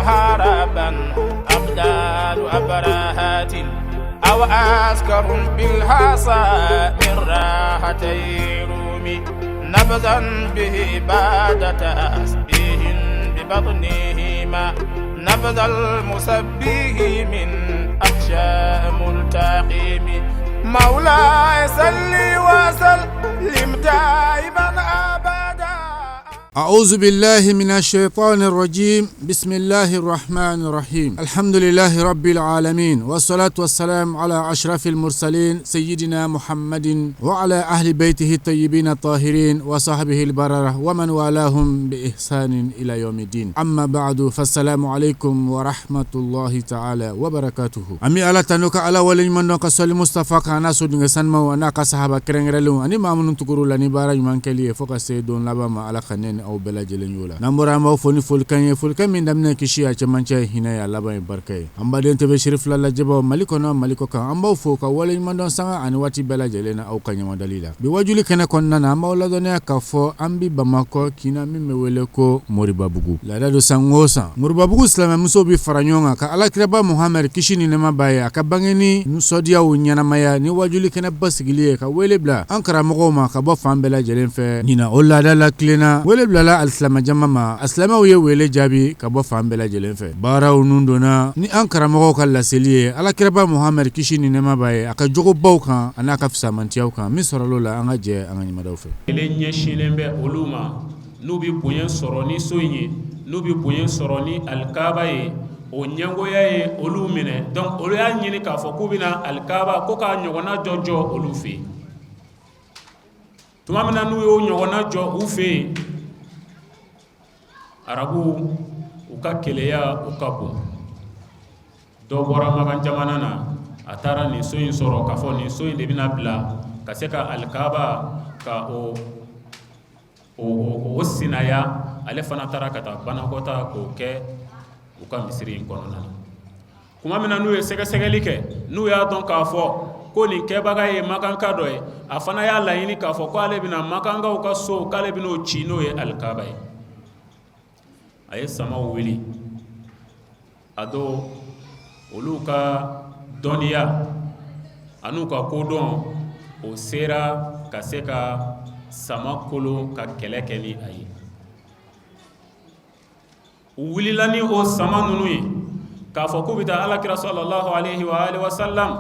هربا أبدال أبراهات أو أسكر بالحصى من راحتي رومي نبذا به بعد تسبيح ببطنهما نبذ المسبه من أخشى ملتقيم مولاي صل وسلم دائما أبدا. أعوذ بالله من الشيطان الرجيم، بسم الله الرحمن الرحيم، الحمد لله رب العالمين، والصلاة والسلام على أشرف المرسلين سيدنا محمد وعلى أهل بيته الطيبين الطاهرين وصحبه البررة ومن والاهم بإحسان إلى يوم الدين. أما بعد، فالسلام عليكم ورحمة الله تعالى وبركاته. An bɛ Ala tanu ka Ala waleɲuman dɔn, ka sɔli Mustafa kan, n'a sodenkɛ sanumaw, n'a ka sahaba kɛrɛnkɛrɛnlenw ani maa minnu tugur'u la ni baara ɲuman kɛli ye fo ka se don laban ma. Ala ka ne ni aw bɛɛ lajɛlen y'o la. N'an bɔra, an b'aw fo ni folikan ye, folikan min daminɛ kisi, a cɛmancɛ ye hinɛ ye, a laban ye barika ye. An baden tɛ bɛ siri fila lajɛbaw, Mali kɔnɔ, Mali kɔ kan, an b'aw fo ka waleɲuman dɔn sanga ani waati bɛɛ lajɛlen na aw ka ɲamadali la. Bi wajuli kɛnɛ kɔnɔna na, an b'aw ladɔnniya k'a fɔ an bi Bamakɔ kin min bɛ wele ko Moribabugu. Laada don, san o san, Moribabugu silamɛmusow bɛ fara ɲɔgɔn kan ka Alakiraba Muhamɛd, kisi ni nɛɛma b'a ye, a ka bangeni nisɔndiyaw ɲɛnamaya ni wajuli kɛnɛ basigili ye, ka wele bila an karamɔgɔw ma ka bɔ fan bɛɛ lajɛlen fɛ. Ɲinan, o laada la tilenna, wele bilala alisilamɛjama ma. A silamɛw ye wele jaabi ka bɔ fan bɛɛ lajɛlen fɛ. Baaraw nun donna ni an karamɔgɔw ka laseli ye Alakiraba Muhamɛd, kisi ni nɛɛma b'a ye, a ka jogobaw kan an'a ka fisamantiyaw kan. Min sɔrɔla o la, an ka jɛ an ka ɲamadaw fɛ. Kelen ɲɛsinnen bɛ olu ma, n'u bɛ bonya sɔrɔ ni so in ye, n'u bɛ bonya sɔrɔ ni alikaba ye. O ɲɛngoya ye olu minɛ. Donc olu y'a ɲini k'a fɔ k'u bɛna alikaba ko k'a ɲɔgɔnna jɔ jɔ olu fɛ yen. Tuma min na n'u y'o ɲɔgɔnna jɔ u fɛ yen, arabu u ka keleya u ka bon. Dɔ bɔra Makan jamana na, a taara nin so in sɔrɔ k'a fɔ nin so in de bɛna bila ka se ka alikaba ka o sinaya. Ale fana taara ka taa banakɔta k'o kɛ u ka misiri in kɔnɔna na. Tuma min na n'u ye sɛgɛsɛgɛli kɛ, n'u y'a dɔn k'a fɔ ko nin kɛbaga ye makanka dɔ ye, a fana y'a laɲini k'a fɔ ko ale bɛna makankaw ka so, k'ale bɛna o ci n'o ye alikaba ye. A ye samaw wuli a don. Olu ka dɔnniya an'u ka kodɔn, o sera ka se ka sama kolo ka kɛlɛ kɛ ni a ye. U wulila ni o sama ninnu ye k'a fɔ k'u bɛ taa Alakira sallallahu alayhi wa alihi wa sallam,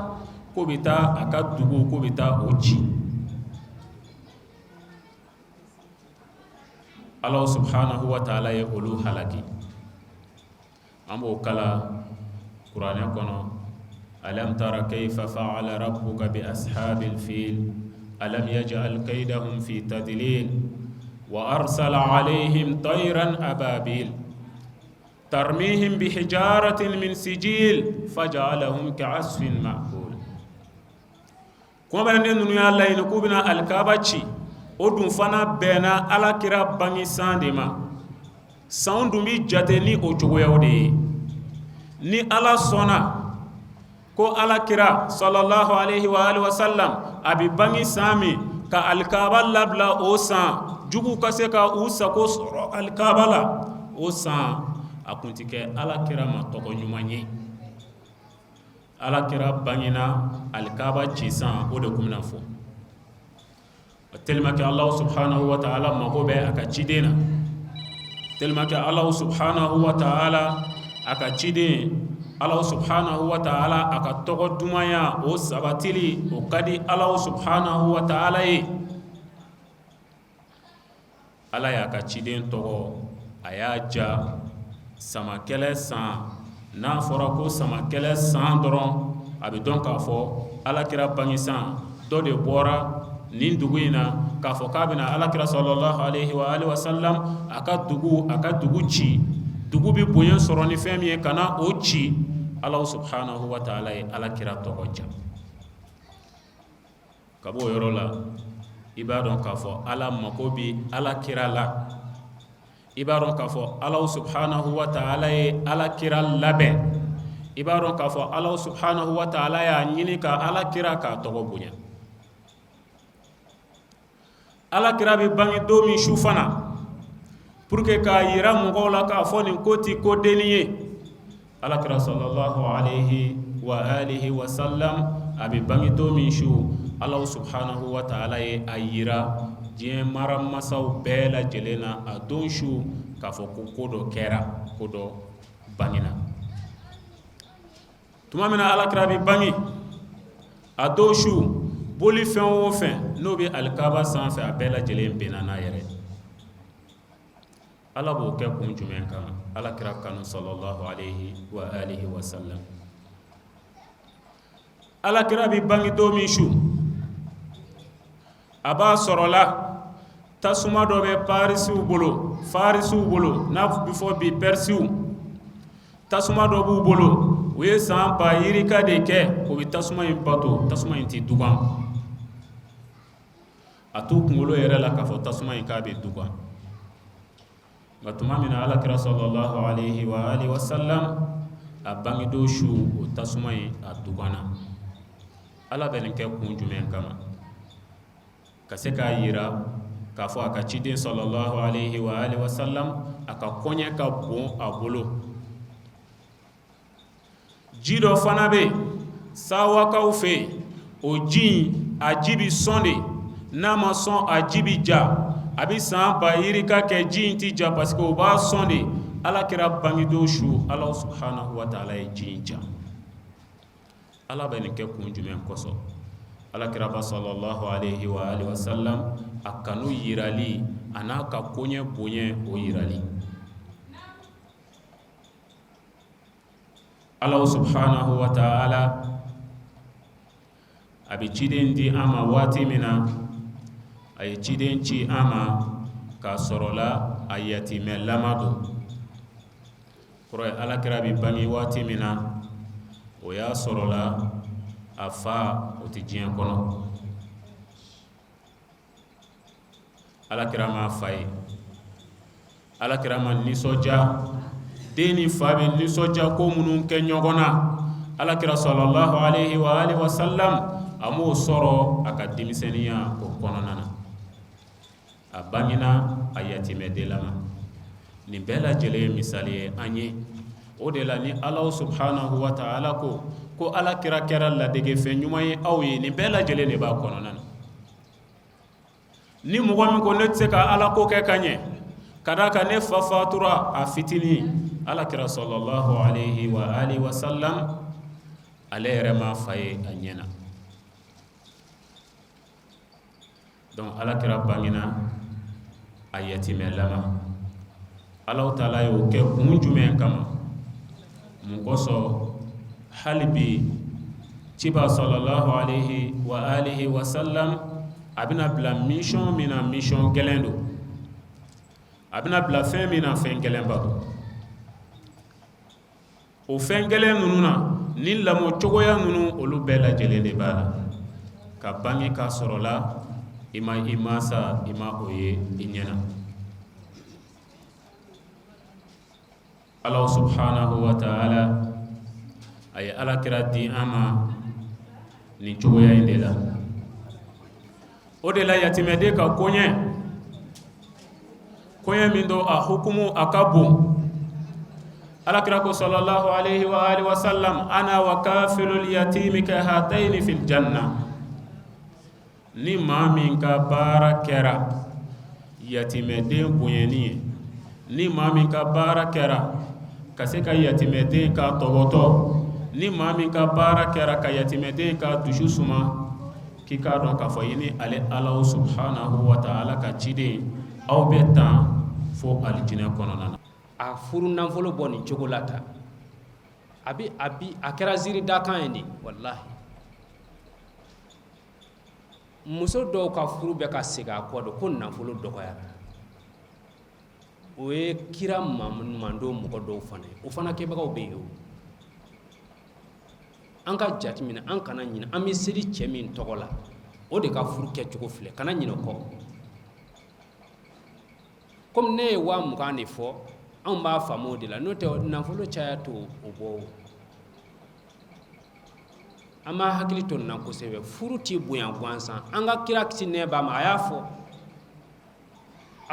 k'u bɛ taa a ka dugu, k'u bɛ taa o ci. Ala subhanahu wa ta'ala ye olu halaki. An b'o kalan kuranɛ kɔnɔ: alam tara kayfa fa'ala rabbuka bi ashabil fil, alam yaj'al kaydahum fi tadlil, wa arsala alayhim tayran ababil tarmihim bi hijaratin min sijil faja'alahum ka'asfin ma'kul. Kuma ninnu y'a laɲini k'u bɛna alikaba ci, o dun fana bɛnna Ala kira bange san de ma. San dun bɛ jate ni o cogoyaw de ye. Ni Ala sɔnna ko Ala kira sallallahu alayhi wa alihi wa sallam a bɛ bange san min, ka alikaba labila o san, jugu ka se ka u sago sɔrɔ alikaba la o san, a tun tɛ kɛ Ala kira ma tɔgɔ ɲuman ye. Ala kira bangena alikaba ci san, o de tun bɛna fɔ. Tellement que Ala subhanahu wa ta'ala mago bɛ a ka ciden na, tellement que Ala subhanahu wa ta'ala a ka ciden, Ala subhanahu wa ta'ala a ka tɔgɔ dumanya o sabatili, o ka di Ala subhanahu wa ta'ala ye. Ala y'a ka ciden tɔgɔ, a y'a ja samakɛlɛ san. N'a fɔra ko samakɛlɛ san dɔrɔn, a bɛ dɔn k'a fɔ Ala kira bange san, dɔ de bɔra nin dugu in na k'a fɔ k'a bɛna Ala kira sallallahu alayhi wa alihi wa sallam a ka dugu ci. Dugu bɛ bonya sɔrɔ ni fɛn min ye, ka na o ci. Ala subhanahu wa ta'ala ye Ala kira tɔgɔ ja. Ka bɔ o yɔrɔ la, i b'a dɔn k'a fɔ Ala mako bɛ Ala kira la. I b'a dɔn k'a fɔ Ala subhanahu wa ta'ala ye Ala kira labɛn. I b'a dɔn k'a fɔ Ala subhanahu wa ta'ala y'a ɲini ka Ala kira k'a tɔgɔ bonya. Ala kira bɛ bange don min su fana, pour que k'a yira mɔgɔw la k'a fɔ nin ko tɛ ko dennin ye. Alakira sallallahu alayhi wa alihi wa sallam a bɛ bange don min su, Ala subhanahu wa ta'ala ye a yira diɲɛ mara masaw bɛɛ lajɛlen na a don su k'a fɔ ko ko dɔ kɛra, ko dɔ bangena. Tuma min na Alakira bɛ bange a don su, boli fɛn o fɛn n'o bɛ alikaba sanfɛ, a bɛɛ lajɛlen binna n'a yɛrɛ. Ala b'o kɛ kun jumɛn kan? Ala kira kanu sallallahu alayhi wa alihi wa sallam. Ala kira bɛ bange don min su, a b'a sɔrɔla tasuma dɔ bɛ parisiw bolo, farisiw bolo, n'a bɛ fɔ bi pɛrisiw, tasuma dɔ b'u bolo, u ye san ba yirika de kɛ o bɛ tasuma in bato, tasuma in tɛ dugan. A t'u kunkolo yɛrɛ la k'a fɔ tasuma in k'a bɛ dugan. Nka tuma min na Ala kira sallallahu alayhi wa alihi wa sallam a bangedon su, o tasuma in a duganna. Ala bɛ nin kɛ kun jumɛn kama? Ka se k'a yira k'a fɔ a ka ciden sallallahu alayhi wa alihi wa sallam a ka koɲɛ ka bon a bolo. Ji dɔ fana bɛ yen sawakaw fɛ yen, o ji in a ji bɛ sɔn de, n'a ma sɔn a ji bɛ ja, a bɛ san ba yirika kɛ ji in tɛ ja parce que o b'a sɔn de. Ala kira bangedon su, Ala subhanahu wa ta'ala ye ji in ja. Ala bɛ nin kɛ kun jumɛn kosɔn? Ala kiraba sallallahu alayhi wa alihi wa sallam a kanu yirali a n'a ka koɲɛ bonya o yirali. Ala subhanahu wa ta'ala a bɛ ciden di an ma waati min na, a ye ciden ci an ma k'a sɔrɔla a yatimɛlama don. Kɔrɔ ye Ala kira bɛ bange waati min na, o y'a sɔrɔla a fa o tɛ diɲɛ kɔnɔ. Ala kira m'a fa ye, Ala kira ma nisɔndiya. Den ni fa bɛ nisɔndiya ko minnu kɛ ɲɔgɔn na, Ala kira sallallahu alayhi wa alihi wa sallam a m'o sɔrɔ a ka denmisɛnninya o kɔnɔna na. A bangena a yatimɛdenlama. Nin bɛɛ lajɛlen ye misali ye an ye. O de la ni Ala subhanahu wa ta'ala ko ko Ala kira kɛra ladegefɛn ɲuman ye aw ye, nin bɛɛ lajɛlen de b'a kɔnɔna na. Ni mɔgɔ min ko ne tɛ se ka Ala ko kɛ ka ɲɛ, ka d'a kan ne fa fatura a fitinin, Ala kira sallallahu alayhi wa alihi wa sallam ale yɛrɛ m'a fa ye a ɲɛ na. Donc Ala kira bangena a yatimɛlama. Ala taala y'o kɛ kun jumɛn kama? Mun kosɔn hali bi ciba sallallahu alayhi wa alihi wa sallam a bɛna bila mission min na, mission gɛlɛn don. A bɛna bila fɛn min na, fɛn gɛlɛnba don. O fɛn gɛlɛn ninnu na, ni lamɔ cogoya ninnu, olu bɛɛ lajɛlen de b'a la. Ka bange k'a sɔrɔ la i ma i mansa, i ma o ye i ɲɛna. Ala subhanahu wa ta'ala a ye Ala kira di an ma nin cogoya in de la. O de la yatimɛden ka koɲɛ, koɲɛ min don a hukumu a ka bon. Ala kira ko sallallahu alayhi wa alihi wa sallam ana wa kafilul yatimi ka hatayni fil janna. Ni maa min ka baara kɛra yatimɛden bonyani ye, ni maa min ka baara kɛra ka se ka yatimɛden ka tɔbɔtɔ, ni maa min ka baara kɛra ka yatimɛden ka dusu suma, k'i k'a dɔn k'a fɔ i ni ale Ala subhanahu wa ta'ala ka ciden aw bɛ tan fo alijinɛ kɔnɔna na. A furu nafolo bɔ nin cogo la tan, a bɛ a bi a kɛra ziiri dakan ye nin, walahi. Muso dɔw ka furu bɛ ka segin a kɔ don ko nafolo dɔgɔyara. O ye kira mando mɔgɔ dɔw fana ye, o fana kɛbagaw bɛ yen. O an ka jateminɛ, an kana ɲinɛ, an bɛ seli cɛ min tɔgɔ la, o de ka furu kɛcogo filɛ, kana ɲinɛ o kɔ. Komi ne ye 20,000 de fɔ, anw b'a faamu o de la, n'o tɛ nafolo caya t'o bɔ o. An b'a hakili to nin na kosɛbɛ. Furu tɛ bonya gansan. An ka kira kisi nɛ b'a ma, a y'a fɔ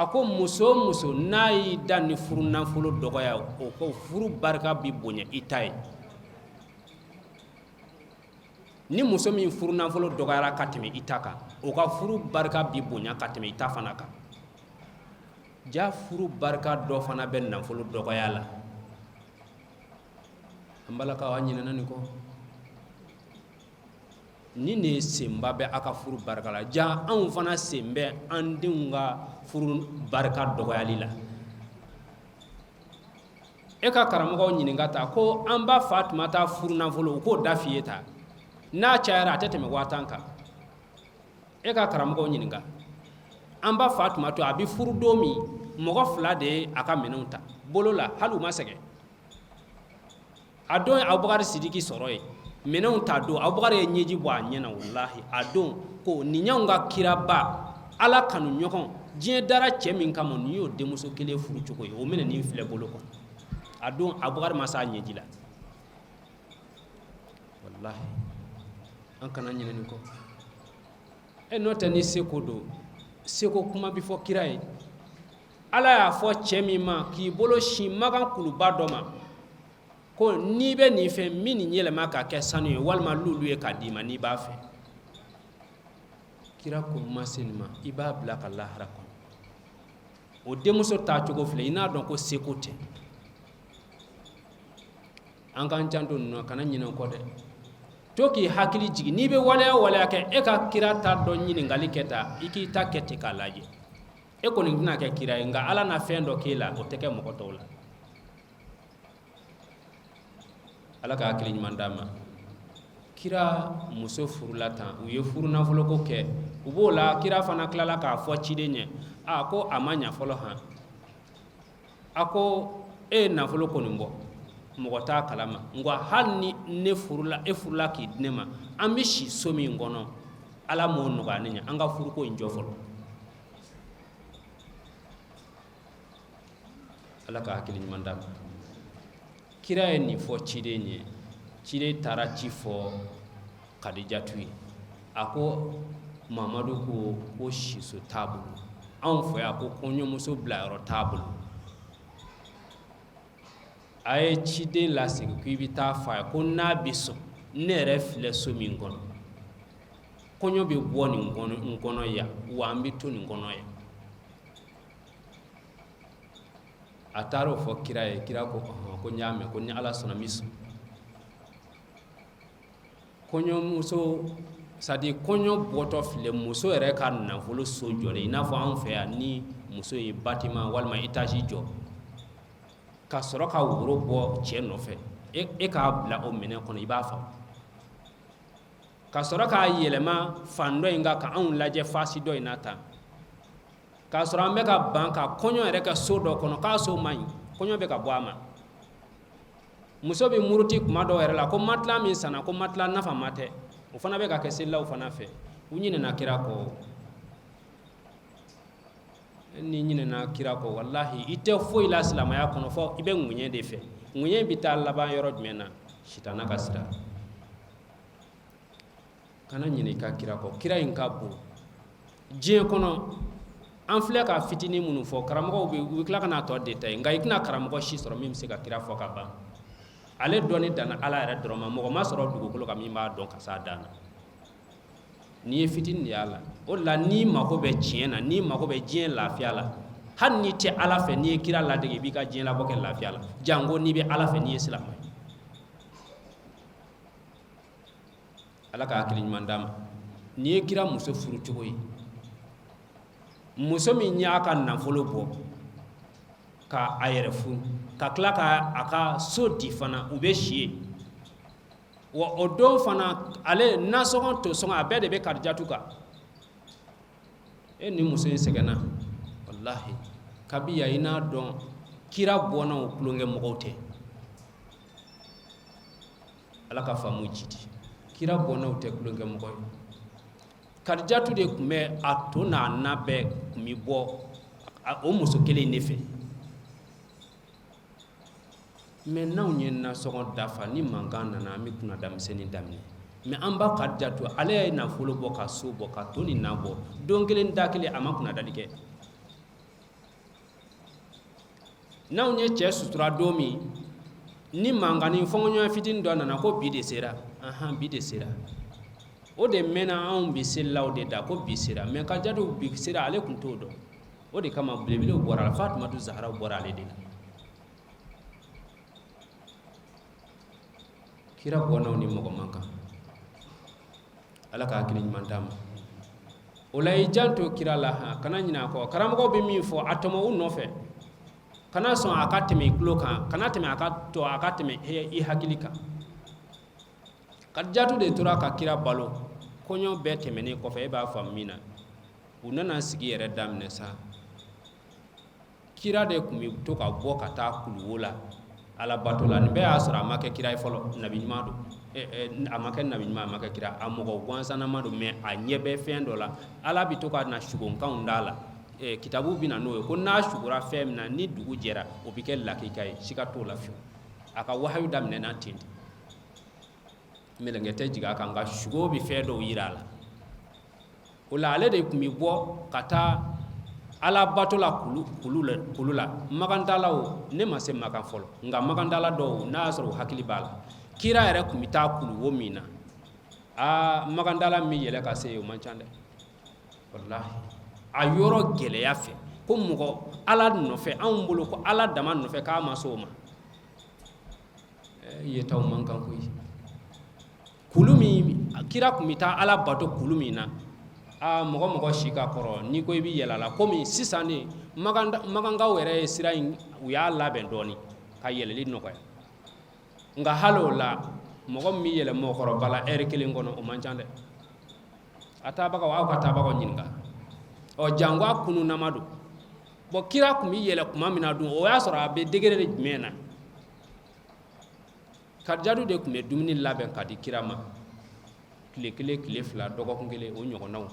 A ko muso o muso n'a y'i da ni furu nafolo dɔgɔya, o ko furu barika bi bonya i ta ye. Ni muso min furu nafolo dɔgɔyara ka tɛmɛ i ta kan, o ka furu barika bi bonya ka tɛmɛ i ta fana kan. Ja furu barika dɔ fana bɛ nafolo dɔgɔya la. An balakaw, an ɲinɛna nin kɔ. Ni ne senba bɛ a ka furu barika la, ja anw fana sen bɛ an denw ka furu barika dɔgɔyali la. E ka karamɔgɔw ɲininka ta ko an ba Fatumata furu nafolo, u k'o da f'i ye ta, n'a cayara a tɛ tɛmɛ 50 000 kan. E ka karamɔgɔw ɲininka, an ba Fatumata a bɛ furu don min, mɔgɔ fila de ye a ka minɛnw ta bolo la, hali u ma sɛgɛn. A don ye Abubakari Sidiki sɔrɔ yen, minɛnw ta don, Abubakari ye ɲɛji bɔ a ɲɛ na. Walahi, a don ko nin y'anw ka kiraba, Ala kanu ɲɔgɔn, diɲɛ dara cɛ min kama, nin y'o denmuso kelen furu cogo ye, o minɛ nin filɛ bolo kɔnɔ. A don Abubakari ma s'a ɲɛji la. Walahi, an kana ɲinɛ nin kɔ. E n'o tɛ, ni seko don, seko kuma bɛ fɔ kira ye. Ala y'a fɔ cɛ min ma k'i bolo sin Makan kuluba dɔ ma ko n'i bɛ nin fɛ, min nin yɛlɛma ka kɛ sanu ye walima lulu ye k'a d'i ma, n'i b'a fɛ. Kira ko ma se nin ma, i b'a bila ka lahara kɔnɔ. O denmuso taacogo filɛ, i n'a dɔn ko seko tɛ. An k'an janto ninnu na, kana ɲinɛ o kɔ dɛ. To k'i hakili jigin, n'i bɛ waleya o waleya kɛ, e ka kira ta dɔ ɲininkali kɛ ta, i k'i ta kɛ ten k'a lajɛ. E kɔni tɛna kɛ kira ye, nka Ala na fɛn dɔ k'e la, o tɛ kɛ mɔgɔ tɔw la. Ala ka hakili ɲuman d'an ma. Kira muso furula tan, u ye furu nafoloko kɛ, u b'o la. Kira fana tilala k'a fɔ ciden ɲɛ, a ko a ma ɲa fɔlɔ han. A ko e ye nafolo kɔni bɔ, mɔgɔ t'a kalama, nka hali ni ne furula, e furula k'i di ne ma, an bɛ si so min kɔnɔ, Ala m'o nɔgɔya ne ɲɛ, an ka furuko in jɔ fɔlɔ. Ala ka hakili ɲuman d'an ma. Kira ye nin fɔ ciden ye. Ciden taara ci fɔ Kadijatu ye. A ko Mamadu ko ko siso t'a bolo anw fɛ yan, ko kɔɲɔmuso bilayɔrɔ t'a bolo. A ye ciden lasegin ko i bɛ taa f'a ye ko n'a bɛ sɔn, ne yɛrɛ filɛ so min kɔnɔ, kɔɲɔ bɛ bɔ nin kɔnɔ n kɔnɔ yan, wa an bɛ to nin kɔnɔ yan. A taara o fɔ kira ye. Kira ko ɔhɔn, ko n y'a mɛn, ko ni Ala sɔnna n bɛ sɔn. Kɔɲɔmuso, c'est à dire kɔɲɔ bɔtɔ filɛ, muso yɛrɛ ka nafolo so jɔlen, i n'a fɔ anw fɛ yan ni muso ye bâtiment walima étage jɔ ka sɔrɔ ka woro bɔ cɛ nɔfɛ, e k'a bila o minɛn kɔnɔ, i b'a fa ka sɔrɔ k'a yɛlɛma fan dɔ in kan ka anw lajɛ face dɔ in na tan, k'a sɔrɔ an bɛ ka ban ka kɔɲɔ yɛrɛ kɛ so dɔ kɔnɔ k'a so man ɲi, kɔɲɔ bɛ ka bɔ a ma. Muso bɛ muruti kuma dɔw yɛrɛ la ko matelas min sanna, ko matelas nafama tɛ. O fana bɛ ka kɛ selilaw fana fɛ. U ɲinɛna kira kɔ. N'i ɲinɛna kira kɔ, walahi, i tɛ foyi la silamɛya kɔnɔ, fɔ i bɛ ŋuɲɛ de fɛ. Ŋuɲɛ bɛ taa laban yɔrɔ jumɛn na? Sitana ka sira. Kana ɲinɛ i ka kira kɔ. Kira in ka bon diɲɛ kɔnɔ. An filɛ ka fitinin minnu fɔ, karamɔgɔw bɛ, u bɛ tila ka n'a tɔ détailler, nka i tɛna karamɔgɔ si sɔrɔ min bɛ se ka kira fɔ ka ban. Ale dɔnni danna Ala yɛrɛ dɔrɔn ma. Mɔgɔ ma sɔrɔ dugukolo kan min b'a dɔn ka s'a dan na. N'i ye fitinin de y'a la. O de la, n'i mako bɛ tiɲɛ na, n'i mako bɛ diɲɛ lafiya la, hali n'i tɛ Ala fɛ, n'i ye kira ladege, i b'i ka diɲɛ labɔ kɛ lafiya la. Janko n'i bɛ Ala fɛ, n'i ye silamɛ ye. Ala ka hakili ɲuman d'an ma. N'i ye kira muso furu cogo ye, muso min y'a ka nafolo bɔ ka a yɛrɛ furu, ka tila ka a ka so di fana, u bɛ si yen wa, o don fana ale nasɔngɔ to sɔngɔ a bɛɛ de bɛ Kadijatu kan. E ni muso in sɛgɛnna walahi. Kabi yan i n'a dɔn kira bɔnnaw tulonkɛ mɔgɔw tɛ. Ala ka faamu jidi. Kira bɔnnaw tɛ tulonkɛ mɔgɔ ye. Kadijatu de tun bɛ a to n'a na bɛɛ tun bɛ bɔ o muso kelen in de fɛ. Mais n'anw ye nasɔngɔ dafa, ni mankan nana, an bɛ kunnadamisɛnnin daminɛ. Mais an ba Kadijatu, ale ye nafolo bɔ ka so bɔ ka to ni na bɔ, don kelen da kelen, a ma kunnadali kɛ. N'anw ye cɛ sutura don min, ni mankanni fɔnkɔɲɔgɔnya fitinin dɔ nana ko bi de sera, ahan, bi de sera. O de mɛnna anw bi selilaw de da ko bi sera. Mais Kadijatu bi sera, ale tun t'o dɔn. O de kama belebelew bɔra a la, Fatumatu Zahara bɔra ale de la. Kira bɔnnaw ni mɔgɔ man kan. Ala ka hakili ɲuman d'an ma. O la i janto kira la han, kana ɲinɛ a kɔ. Karamɔgɔw bɛ min fɔ, a tɔmɔ u nɔfɛ, kana sɔn a ka tɛmɛ i tulo kan, kana tɛmɛ a ka to a ka tɛmɛ i hakili kan. Kadijatu de tora ka kira balo. Kɔɲɔ bɛɛ tɛmɛnen kɔfɛ, e b'a faamu min na, u nana sigi yɛrɛ daminɛ sa. Kira de tun bɛ to ka bɔ ka taa kuluwo la alabato la. Nin bɛɛ y'a sɔrɔ a ma kɛ kira ye fɔlɔ, nabi ɲuman don. A ma kɛ nabi ɲuman, a ma kɛ kira, a mɔgɔ gansanama don, mais a ɲɛ bɛ fɛn dɔ la. Ala bɛ to ka na sugonkanw d'a la. Kitabu bɛ na n'o ye ko n'a sugora fɛn min na, ni dugu jɛra, o bɛ kɛ lakika ye, siga t'o la fiyewu. A ka wahayu daminɛna ten de, mɛlɛkɛ tɛ jigin a kan, nka sugo bɛ fɛn dɔw yira a la. O la ale de tun bɛ bɔ ka taa alabato la kulu la. Makantalaw, ne ma se Makan fɔlɔ, nka makantala dɔw, n'a y'a sɔrɔ u hakili b'a la, kira yɛrɛ tun bɛ taa kuluwo min na, aa, makantala min yɛlɛ ka se yen, o man ca dɛ, walahi. A yɔrɔ gɛlɛya fɛ ko mɔgɔ ala nɔfɛ, anw bolo ko ala dama nɔfɛ k'a ma s'o ma, yetaw man kan koyi. Kulu min kira tun bɛ taa ala bato kulu min na, aa, mɔgɔ si ka kɔrɔ n'i ko i bɛ yɛlɛ a la, komi sisan de makankaw yɛrɛ ye sira in, u y'a labɛn dɔɔnin ka yɛlɛli nɔgɔya. Nka hali o la, mɔgɔ min bɛ yɛlɛ mɔgɔkɔrɔba la ɛri kelen kɔnɔ, o man ca dɛ. A taabagaw, aw ka taabagaw ɲininka. Ɔ, janko a kununama don. Bon, kira tun bɛ yɛlɛ tuma min na dun, o y'a sɔrɔ a bɛ degré de jumɛn na? Kadijatu de tun bɛ dumuni labɛn ka di kira ma tile kelen, tile fila, dɔgɔkun kelen, o ɲɔgɔnnaw.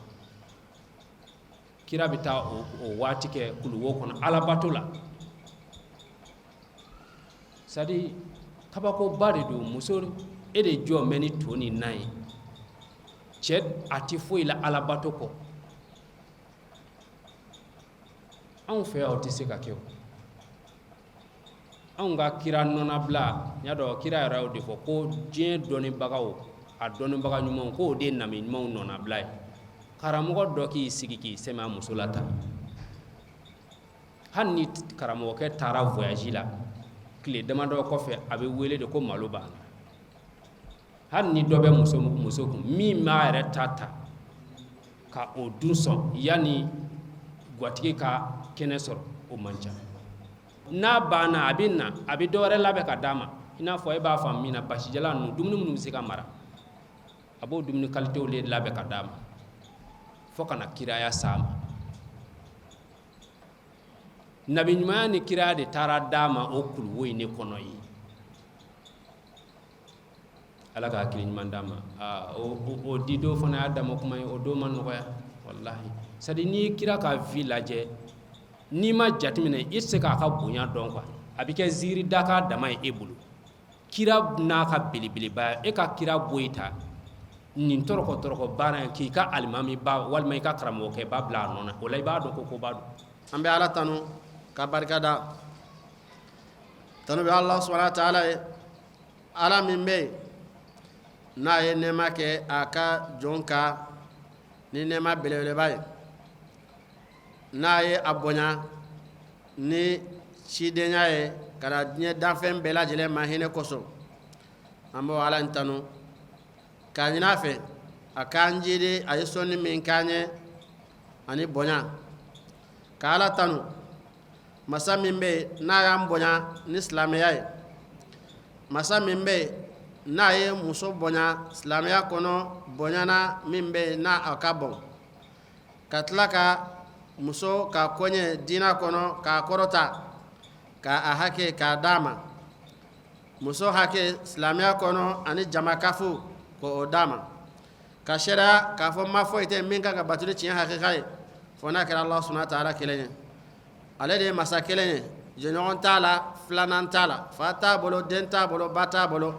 Kira bɛ taa o waati kɛ kuluwo kɔnɔ alabato la. C'est-à-dire kabakoba de don. Muso, e de jɔ bɛ ni to ni nan ye. Cɛ, a tɛ foyi la alabato kɔ. Anw fɛ yan, o tɛ se ka kɛ. O anw ka kira nɔnabila, n y'a dɔn kira yɛrɛ y'o de fɔ ko diɲɛ dɔnnibagaw, a dɔnnibaga ɲumanw, k'o de ye nabi ɲumanw nɔnabila ye. Karamɔgɔ dɔ k'i sigi k'i sɛmɛ a muso la tan, hali ni karamɔgɔkɛ taara voyage la, tile damadɔ kɔfɛ a bɛ wele de ko malo banna. Hali ni dɔ bɛ muso kun min b'a yɛrɛ ta ta ka o dun sɔn yanni gatigi ka kɛnɛ sɔrɔ, o man ca. N'a banna, a bɛ na, a bɛ dɔ wɛrɛ labɛn ka d'a ma. I n'a fɔ e b'a faamu min na, basijalan ninnu, dumuni minnu bɛ se ka mara, a b'o dumuni kalitew de labɛn ka d'a ma fo ka na kiraya s'a ma. Nabi ɲumanya ni kiraya de taara d'a ma o kuluwo in de kɔnɔ yen. Ala ka hakili ɲuman d'a ma. O di don fana y'a dama kuma ye, o don ma nɔgɔya, walahi. C'est à dire n'i ye kira ka vie lajɛ, n'i ma jateminɛ, i tɛ se k'a ka bonya dɔn quoi. A bɛ kɛ ziiri dakan dama ye e bolo. Kira n'a ka belebeleba, e ka kira bɔ i ta nin tɔrɔkɔ tɔrɔkɔ baara in, k'i ka alimami ba walima i ka karamɔgɔkɛ ba bila a nɔ na, o la i b'a dɔn ko koba don. An bɛ Ala tanu ka barika da. Tanu bɛ Allah subahana wa taala ye, Ala min bɛ yen n'a ye nɛɛma kɛ a ka jɔn kan ni nɛɛma belebeleba ye, n'a ye a bonya ni cidenya ye ka na diɲɛ danfɛn bɛɛ lajɛlen ma hinɛ kosɔn. An b'o Ala in tanu k'a ɲini a fɛ a k'an jidi a ye sɔnni min k'an ye ani bonya. Ka Ala tanu, masa min bɛ yen n'a y'an bonya ni silamɛya ye, masa min bɛ yen n'a ye muso bonya silamɛya kɔnɔ bonyana min bɛ yen n'a a ka bon, ka tila ka muso ka koɲɛ diinɛ kɔnɔ k'a kɔrɔta, k'a a hakɛ k'a d'a ma, muso hakɛ silamɛya kɔnɔ ani jamakafo k'o d'a ma, ka seereya k'a fɔ ma foyi tɛ min kan ka bato ni tiɲɛ hakika ye fo n'a kɛra Allah subahana wa taala kelen ye. Ale de ye masa kelen ye, jɛɲɔgɔn t'a la, filanan t'a la, fa t'a bolo, den t'a bolo, ba t'a bolo,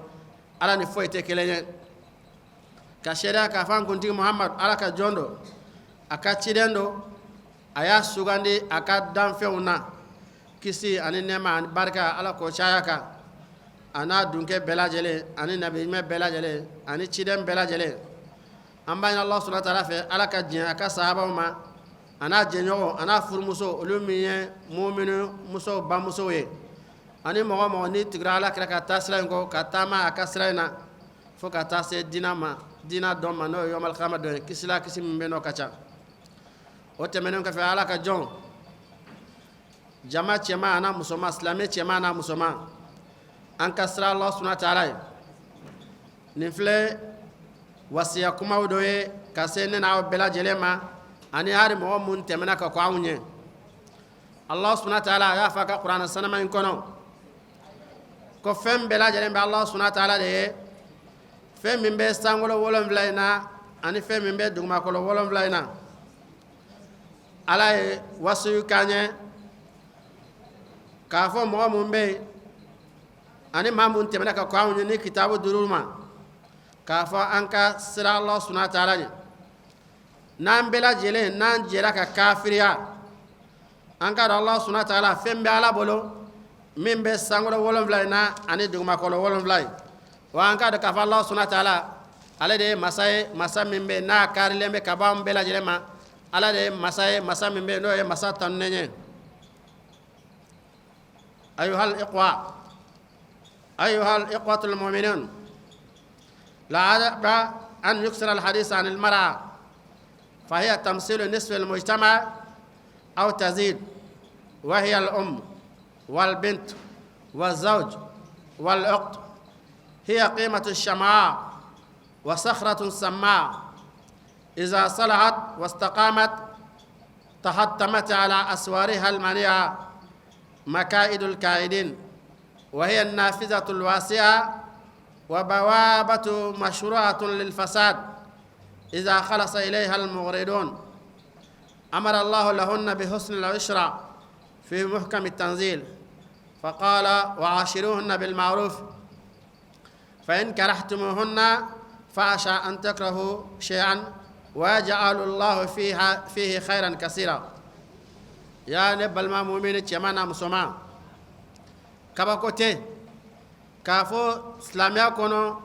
Ala ni foyi tɛ kelen ye. Ka seereya k'a fɔ an kuntigi Muhamadu Ala ka jɔn don, a ka ciden don, a y'a sugandi a ka danfɛnw na. Kisi ani nɛɛma ani barika, Ala k'o caya kan, a n'a dunkɛ bɛɛ lajɛlen ani nabi ɲuman bɛɛ lajɛlen ani ciden bɛɛ lajɛlen. An b'a ɲini Allah subhanahu wa ta'ala fɛ, Ala ka diɲɛ a ka sahabaw ma, a n'a jɛɲɔgɔn, a n'a furumuso, olu min ye mumini musow bamusow ye, ani mɔgɔ o mɔgɔ n'i tugura Ala kira ka taa sira in kɔ, ka taama a ka sira in na fo ka taa se diinɛ ma, diinɛ don ma, n'o ye yɔmal kiyama don ye. Kisila kisi min bɛ n'o ka ca. O tɛmɛnen kɔfɛ, Ala ka jɔn jama cɛman an'a musoman, silamɛ cɛman an'a musoman, an ka siran Allah subhanahu wa ta'ala ye. Nin filɛ wasiya kumaw dɔ ye ka se ne n'aw bɛɛ lajɛlen ma, ani hali mɔgɔ mun tɛmɛna ka kɔn anw ɲɛ. Allah subhanahu wa ta'ala a y'a fɔ a ka kuranɛ sanama in kɔnɔ ko fɛn bɛɛ lajɛlen bɛ Allah subhanahu wa ta'ala de ye, fɛn min bɛ sankolo 7 in na ani fɛn min bɛ dugumakolo 7 in na. Ala ye wasiyu k'an ye k'a fɔ mɔgɔ mun bɛ yen ani maa mun tɛmɛna ka kɔn anw ɲɛ ni kitabu dir'u ma, k'a fɔ an ka siran Allah subhanahu wa ta'ala ɲɛ. N'an bɛɛ lajɛlen n'an jɛra ka kafiriya, an ka dɔn Allah subhanahu wa ta'ala, fɛn bɛ Ala bolo min bɛ sankolo 7 in na ani dugumakolo 7 in. Wa an ka dɔn k'a fɔ Allah subhanahu wa ta'ala, ale de ye masa ye, masa min bɛ n'a kaarilen bɛ ka bɔ an bɛɛ lajɛlen ma. Ala de ye masa ye, masa min bɛ n'o ye masa tanunen ye. أيها الإخوة، أيها الإخوة المؤمنون، لا عجب أن يكثر الحديث عن المرأة، فهي تمثيل نصف المجتمع أو تزيد، وهي الأم والبنت والزوج والأخت. هي قيمة الشمعاء وصخرة سماء، إذا صلحت واستقامت تحطمت على أسوارها المنيعة مكائد الكائدين، وهي النافذة الواسعة وبوابة مشروعة للفساد إذا خلص إليها المغردون. أمر الله لهن بحسن العشرة في محكم التنزيل، فقال: وعاشروهن بالمعروف، فإن كرهتموهن فعسى أن تكرهوا شيئا ويجعل الله فيه خيرا كثيرا. Ya ne balima mumini cɛman n'a musoman, kabako tɛ k'a fɔ silamɛya kɔnɔ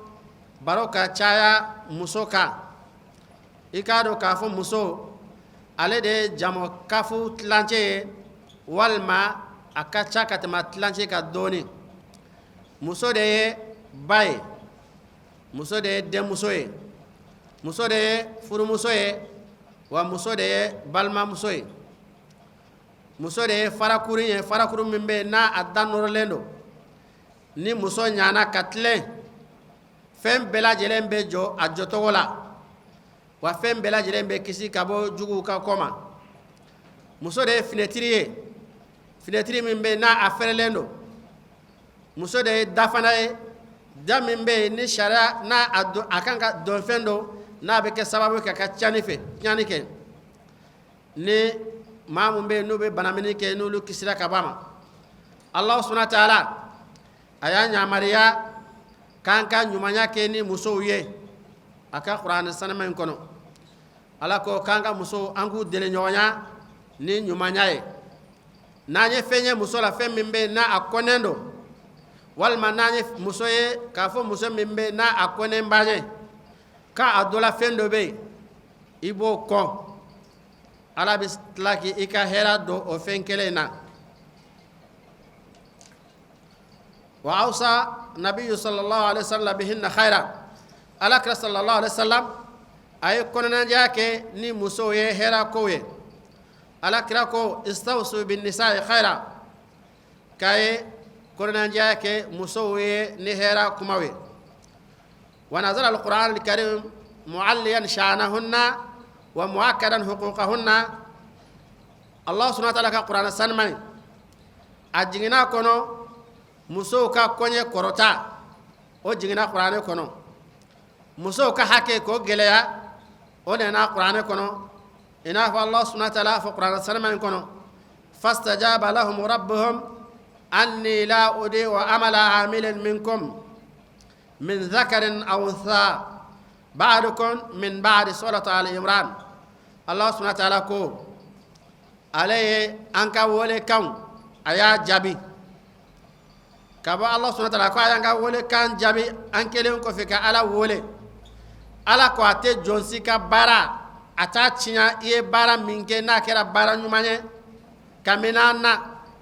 baro ka caya muso kan. I k'a dɔn k'a fɔ muso, ale de ye jama kafu tilancɛ ye, walima a ka ca ka tɛmɛ tilancɛ kan dɔɔni. Muso de ye ba ye, muso de ye denmuso ye, muso de ye furumuso ye, wa muso de ye balimamuso ye. Muso de ye farakuru ye, farakuru min bɛ yen n'a a da nɔrɔlen don. Ni muso ɲana ka tilen, fɛn bɛɛ lajɛlen bɛ jɔ a jɔcogo la, wa fɛn bɛɛ lajɛlen bɛ kisi ka bɔ juguw ka kɔ ma. Muso de ye finɛtiri ye, finɛtiri min bɛ yen n'a a fɛrɛlen don. Muso de ye da fana ye, da min bɛ yen ni sariya n'a a don, a kan ka don fɛn don n'a bɛ kɛ sababu ye ka tiɲɛni fɛ tiɲɛni kɛ. Ni maa mun bɛ yen n'u bɛ banamini kɛ, n'olu kisira ka bɔ a ma. Allah subhanahu wa ta'ala a y'a yamaruya k'an ka ɲumanya kɛ ni musow ye a ka kuranɛ sanuma in kɔnɔ. Ala ko k'an ka musow, an k'u deli ɲɔgɔnya ni ɲumanya ye. N'an ye fɛn ye muso la, fɛn min bɛ yen n'a a kɔnnen don, walima n'an ye muso ye k'a fɔ muso min bɛ yen n'a a kɔnnen b'an ye, k'a a dɔ la fɛn dɔ bɛ yen, i b'o kɔn, Ala bɛ tila k'i ka hɛrɛ don o fɛn kelen in na. وأوصى النبي صلى الله عليه وسلم بهن خيرا. Ala kira صلى الله عليه وسلم a ye kɔnɔnajɛya kɛ ni musow ye hɛrɛ kow ye. Ala kira ko: استوصوا بالنساء خيرا, k'a ye kɔnɔnajɛya kɛ musow ye ni hɛrɛ kumaw ye. ونزل القرآن الكريم معليا شأنهن ومؤكدا حقوقهن. الله سبحانه وتعالى ka kuranɛ sanuma a jiginna kɔnɔ, musow ka koɲɛ kɔrɔta, o jiginna kuranɛ kɔnɔ. Musow ka hakɛ k'o gɛlɛya, o nana kuranɛ kɔnɔ. I n'a fɔ Allah subhanahu wa ta'ala fɔ kuranɛ sanuma in kɔnɔ: فاستجاب لهم ربهم أني لا أضيع عمل عامل منكم من ذكر أو أنثى بعضكم من بعض. سورة آل عمران. Allah subhanahu wa ta'ala ko ale ye an ka wele kanw A y'a jaabi ka bɔ Ala subhana taala ko a y'an ka welekan jaabi. An kɛlen kɔfɛ ka Ala wele, Ala ko a tɛ jɔn si ka baara, a t'a tiɲɛ. I ye baara min kɛ, n'a kɛra baara ɲuman ye kabini an na,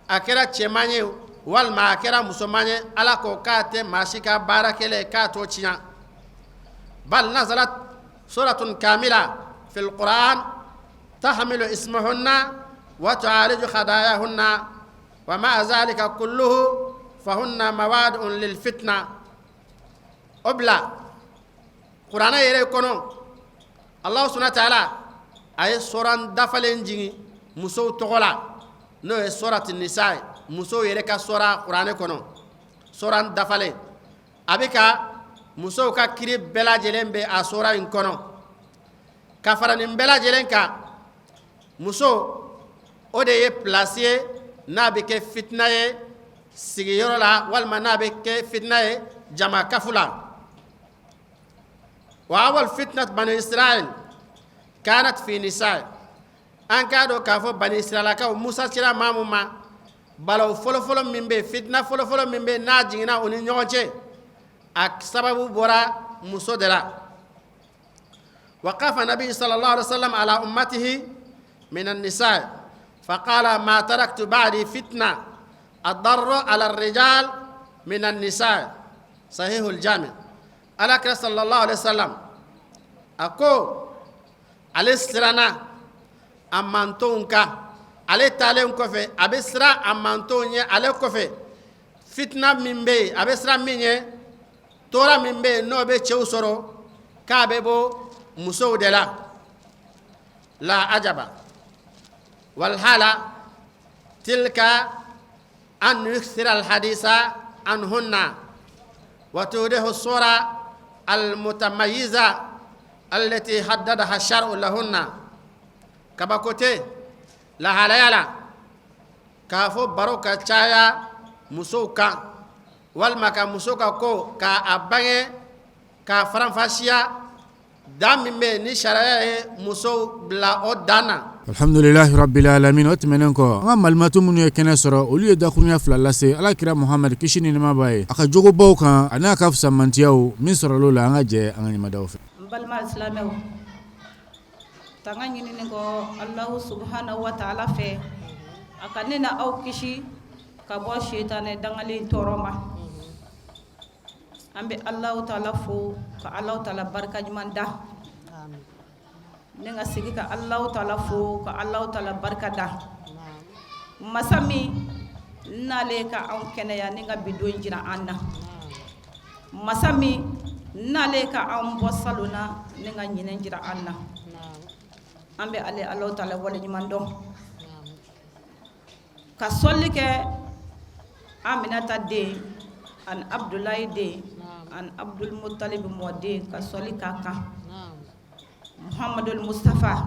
a kɛra cɛman ye walima a kɛra musoman ye, Ala ko k'a tɛ maa si ka baara kɛlen k'a t'o tiɲɛ. Bal nazalat suratun kamila fil Qur'an tahmilu ismahunna wa tu'aliju khadayahunna wa ma'a zalika kulluhu fahunna mawadun lil fitna. O bila kuranɛ yɛrɛ kɔnɔ, Alahu subhana taala a ye soran dafalen jigin musow tɔgɔ la, n'o ye surati nisa ye, musow yɛrɛ ka sora kuranɛ kɔnɔ, soran dafalen a bɛ ka musow ka kiri bɛɛ lajɛlen bɛ a sora in kɔnɔ. Ka fara nin bɛɛ lajɛlen kan, muso o de ye pilasi ye n'a bɛ kɛ fitina ye sigiyɔrɔ la, walima n'a bɛ kɛ fitina ye jama kafu la. Wa awal fitnat bani Israël kanat fi nisa. An k'a dɔn k'a fɔ bani Israɛlakaw, Musa sera maa mun ma, balawu fɔlɔfɔlɔ min bɛ, fitina fɔlɔfɔlɔ min bɛ, n'a jiginna u ni ɲɔgɔn cɛ, a sababu bɔra muso de la. Waqafa nabi sallallahu alaihi wasallam ala ummatihi min an-nisa faqala ma taraktu ba'di fitna adarra ala ar-rijal min an-nisa, sahihul jami. Alakira sallallahu alaihi wasallam a ko ale siranna a mantonw kan, ale taalen kɔfɛ a bɛ siran a mantonw ɲɛ ale kɔfɛ, fitina min bɛ yen, a bɛ siran min ɲɛ, tɔɔrɔ min bɛ yen, n'o bɛ cɛw sɔrɔ, k'a bɛ bɔ musow de la. La ajaba walhala tilka an yukthira alhadisa anhunna wa tudihu sura almutamayiza allati haddadaha shar'u lahunna. Kabako tɛ lahalaya la k'a fɔ baro ka caya musow kan, walima ka muso ka ko k'a bange, k'a faranfasiya, dan min bɛ ni sariya ye musow bila o dan na. Alhamdulilahi rabbil alamin. O tɛmɛnen kɔ, an ka malimatu minnu ye kɛnɛ sɔrɔ, olu ye dakurunya fila lase ala kira Muhamadu, kisi ni nɛɛma b'a ye, a ka jogobaw kan ani a ka fisamantiyaw min sɔrɔl'o la. An ka jɛ an ka ɲɛmadaw fɛ. N balima silamɛw, tanga ɲinini kɔ Alahu subahana wa taala fɛ, a ka ne na aw kisi ka bɔ sitanɛ dangalen tɔɔrɔ ma. An bɛ Alahu taala fo ka Alahu taala barika ɲuman da, ne ka segin ka Alahu taala fo ka Alahu taala barika da, masa min n'ale ka anw kɛnɛya ni ka bi don jira an na, masa min n'ale ka anw bɔ salon na ni ka ɲinɛ jira an na. An bɛ ale Alahu taala waleɲuman dɔn ka sɔli kɛ Aminata den ani Abudulayi den ani Abudul Mutalibi mɔden, ka sɔli k'a kan Muhamadul Mustafa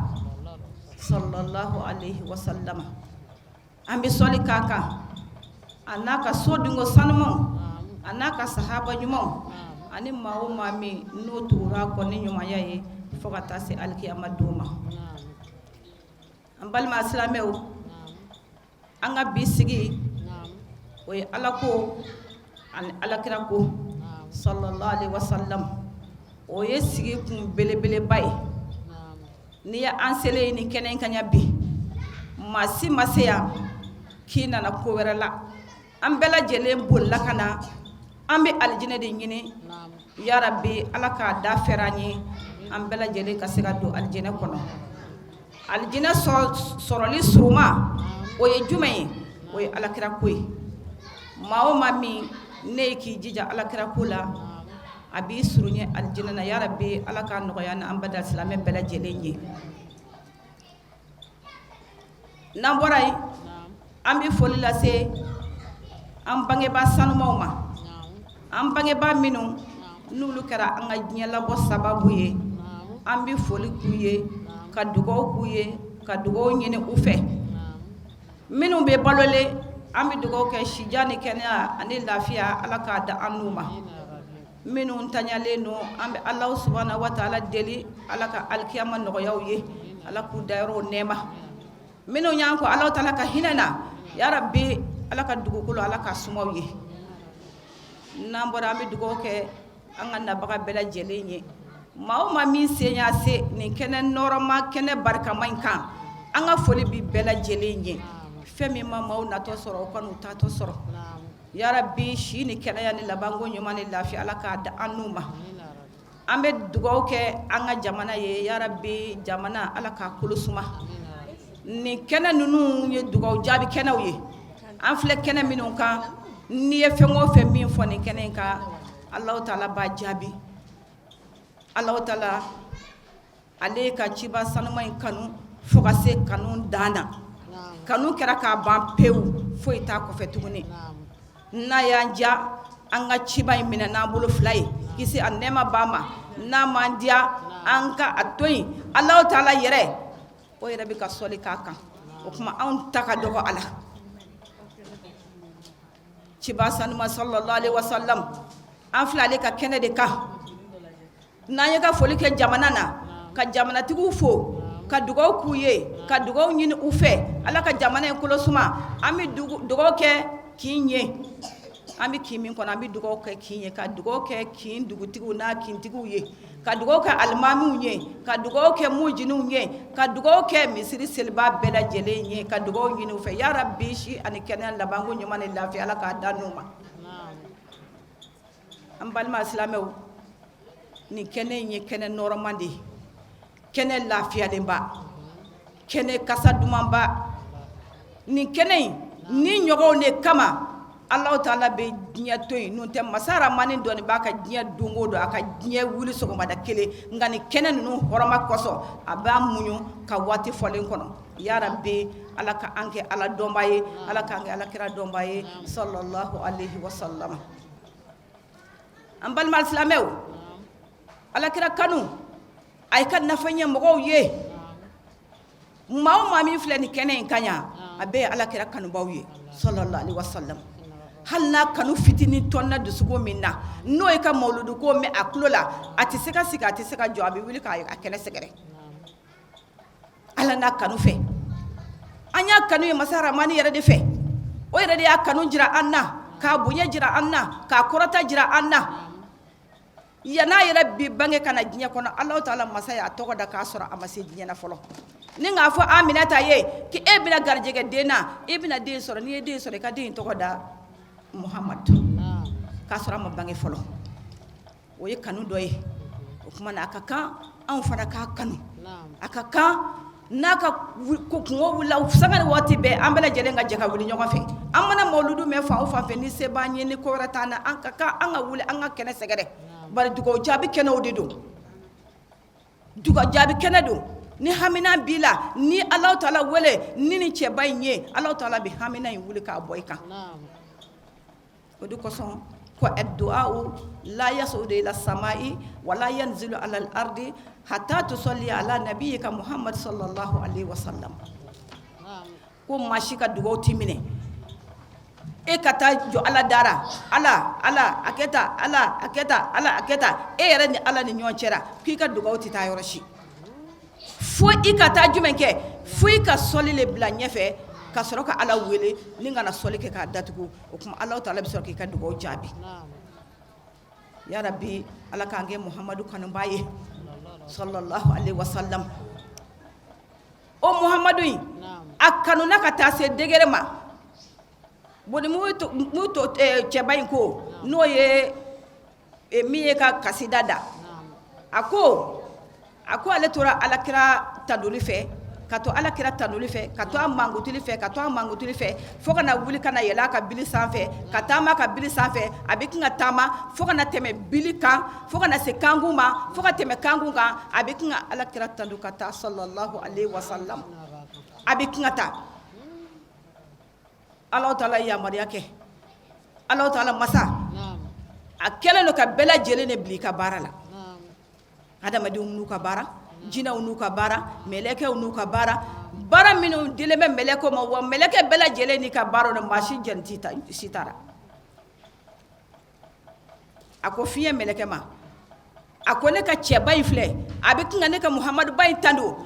sallallahu alaihi wasallam. An bɛ sɔli k'a kan a n'a ka so dungo sanumanw, a n'a ka sahaba ɲumanw, ani maa o maa min n'o tugura a kɔ ni ɲumanya ye fo ka taa se alikiyama don ma. An balima silamɛw, an ka bi sigi o ye Ala ko ani alakira ko sallallahu alaihi wasallam, o ye sigi kun belebeleba ye. N'i ye an selen ye ni kɛnɛ in kan yan bi, maa si ma se yan k'i nana ko wɛrɛ la. An bɛɛ lajɛlen bolila ka na, an bɛ alijinɛ de ɲini. Ya rabi, Ala k'a da fɛrɛ an ye, an bɛɛ lajɛlen ka se ka don alijinɛ kɔnɔ. Alijinɛ sɔrɔli suruma o ye jumɛn ye? O ye alakira ko ye. Maa o maa min ne ye k'i jija alakira ko la, a b'i surunya alijinɛ na. Ya rabi, Ala k'a nɔgɔya an bada silamɛ bɛɛ lajɛlen ye. N'an bɔra yen, an bɛ foli lase an bangebaa sanumaw ma, an bangebaa minnu n'olu kɛra an ka diɲɛ labɔ sababu ye. An bɛ foli k'u ye, ka dugaw k'u ye, ka dugaw ɲini u fɛ. Minnu bɛ balolen, an bɛ dugaw kɛ sijan ni kɛnɛya ani lafiya, Ala k'a da an n'u ma. Minnu ntanyalen don, an bɛ Alahu subahana wa taala deli, Ala ka alikiyama nɔgɔya u ye, Ala k'u dayɔrɔ nɛɛma. Minnu y'an kɔn Alahu taala ka hinɛ na, ya rabi. Ala ka dugukolo Ala k'a suma u ye. N'an bɔra, an bɛ dugawu kɛ an ka nabaga bɛɛ lajɛlen ye. Maa o maa min sen y'a se nin kɛnɛ nɔrɔma, kɛnɛ barikama in kan, an ka foli bi bɛɛ lajɛlen ye. Fɛn min ma maaw natɔ sɔrɔ, o kan'u taatɔ sɔrɔ. Yarabi, si ni kɛnɛya ni labanko ɲuman ni lafiya, Ala k'a da an n'u ma. An bɛ dugawu kɛ an ka jamana ye. Yarabi, jamana, Ala k'a kolo suma. Nin kɛnɛ ninnu ye dugawu jaabi kɛnɛw ye. An filɛ kɛnɛ minnu kan, n'i ye fɛn o fɛn min fɔ nin kɛnɛ in kan, Alahu taala b'a jaabi. Alahu taala ale ka ciba sanuma in kanu fo ka se kanu dan na. Kanu kɛra k'a ban pewu, foyi t'a kɔfɛ tuguni. N'a y'an diya, an ka ciba in minɛ n'an bolo fila ye, kisi a nɛɛma b'a ma. N'a m'an diya, an ka a to yen. Alahu taala yɛrɛ, o yɛrɛ bɛ ka sɔli k'a kan. O tuma anw ta ka dɔgɔ a la. Ciba sanuma sallallahu alaihi wasallam, an filɛ ale ka kɛnɛ de kan. N'an ye ka foli kɛ jamana na, ka jamanatigiw fo, ka dugaw k'u ye, ka dugaw ɲini u fɛ, Ala ka jamana in kolo suma. An bɛ dugaw kɛ kin ye, an bɛ kin min kɔnɔ, an bɛ dugaw kɛ kin ye, ka dugaw kɛ kin dugutigiw n'a kintigiw ye, ka dugaw kɛ alimamiw ye, ka dugaw kɛ mujiniw ye, ka dugaw kɛ misiri seliba bɛɛ lajɛlen ye, ka dugaw ɲini u fɛ. Yarabi, si ani kɛnɛya, labanko ɲuman ni lafiya, Ala k'a da n'u ma. An balima silamɛw, nin kɛnɛ in ye kɛnɛ nɔrɔma de ye, kɛnɛ lafiyalenba, kɛnɛ kasa dumanba. Nin kɛnɛ in ni ɲɔgɔnw de kama Alahu taala bɛ diɲɛ to yen. N'o tɛ, masa Ramani dɔnni b'a ka diɲɛ don o don, a ka diɲɛ wuli sɔgɔmada kelen, nka nin kɛnɛ ninnu hɔrɔma kosɔn, a b'a muɲu ka waati fɔlen kɔnɔ. Yarabi, Ala ka an kɛ Ala dɔnba ye, Ala k'an kɛ Ala kira dɔnba ye, sallallahu alaihi wasallam. An balima silamɛw, Alakira kanu a ye ka nafa ɲɛ mɔgɔw ye. Maa o maa min filɛ nin kɛnɛ in kan yan, a bɛɛ ye Alakira kanubaw ye, sallallahu alaihi wasallam. Hali n'a kanu fitinin tɔnna dusukun min na, n'o ye ka mawuludu ko mɛn a tulo la, a tɛ se ka sigi, a tɛ se ka jɔ, a bɛ wuli k'a kɛnɛ sɛgɛrɛ Ala n'a kanu fɛ. An y'a kanu ye masa Ramani yɛrɛ de fɛ. O yɛrɛ de y'a kanu jira an na, k'a bonya jira an na, k'a kɔrɔta jira an na. Yan'a yɛrɛ bi bange ka na diɲɛ kɔnɔ, Alahu taala masa y'a tɔgɔ da k'a sɔrɔ a ma se diɲɛ na fɔlɔ. Ni k'a fɔ Aminata ye k'e bɛna garijɛgɛ den na, i bɛna den sɔrɔ, n'i ye den sɔrɔ, i ka den tɔgɔ da Muhamadu, k'a sɔrɔ a ma bange fɔlɔ. O ye kanu dɔ ye. O tuma na, a ka kan anw fana k'a kanu. A ka kan n'a ka kunko wulila, sanga ni waati bɛɛ, an bɛɛ lajɛlen ka jɛ ka wuli ɲɔgɔn fɛ. An mana mawuludu mɛn fan o fan fɛ, ni se b'an ye, ni ko wɛrɛ t'an na, an ka kan an ka wuli, an ka kɛnɛ sɛgɛrɛ. Bari dugawu jaabi kɛnɛw de don, dugawu jaabi kɛnɛ don. Ni hamina b'i la, ni Alahu taala wele ni nin cɛba in ye, Alahu taala bɛ hamina in wuli k'a bɔ i kan. O de kosɔn ko addu'a la yasudu ila samai wala yanzilu ala al-ardi hatta tusalli ala nabiyyika Muhammad sallallahu alaihi wasallam. Ko maa si ka dugawu ti minɛ e ka taa jɔ Ala dara, Ala, Ala a kɛ tan, Ala a kɛ tan, Ala a kɛ tan, e yɛrɛ ni Ala ni ɲɔgɔn cɛra, k'i ka dugawu tɛ taa yɔrɔ si. Fo i ka taa jumɛn kɛ? Fo i ka sɔli le bila ɲɛfɛ ka sɔrɔ ka Ala wele ni ka na sɔli kɛ k'a datugu. O tuma Alahu taala bɛ sɔrɔ k'i ka dugawu jaabi. Yarabi, Ala k'an kɛ Muhamadu kanuba ye, sallallahu alaihi wasallam. O Muhamadu in, a kanuna ka taa se degré ma. Bon, ni mu to cɛba in ko n'o ye min ye ka kasida da, a ko ale tora Alakira tanduli fɛ, ka to Alakira tanduli fɛ, ka to a mankutuli fɛ, ka to a mankutuli fɛ, fo ka na wuli ka na yɛlɛ a ka bili sanfɛ, ka taama ka bili sanfɛ. A bɛ ka taama fo ka na tɛmɛ bili kan, fo ka na se kankun ma, fo ka tɛmɛ kankun kan. A bɛ ka Alakira tandu ka taa, sallallahu alaihi wasallam. A bɛ ka taa, Ala taala yamaruya kɛ. Ala taala masa a kɛlen don ka bɛɛ lajɛlen de bila i ka baara la. Adamadenw n'u ka baara, jinɛw n'u ka baara, mɛlɛkɛw n'u ka baara, baara minnu dilen bɛ mɛlɛkɛw ma. Wa mɛlɛkɛ bɛɛ lajɛlen n'i ka baara, maa si jɛn si taara. A ko fiɲɛ mɛlɛkɛ ma, a ko ne ka cɛba in filɛ, a bɛ ka ne ka Muhamaduba in tando.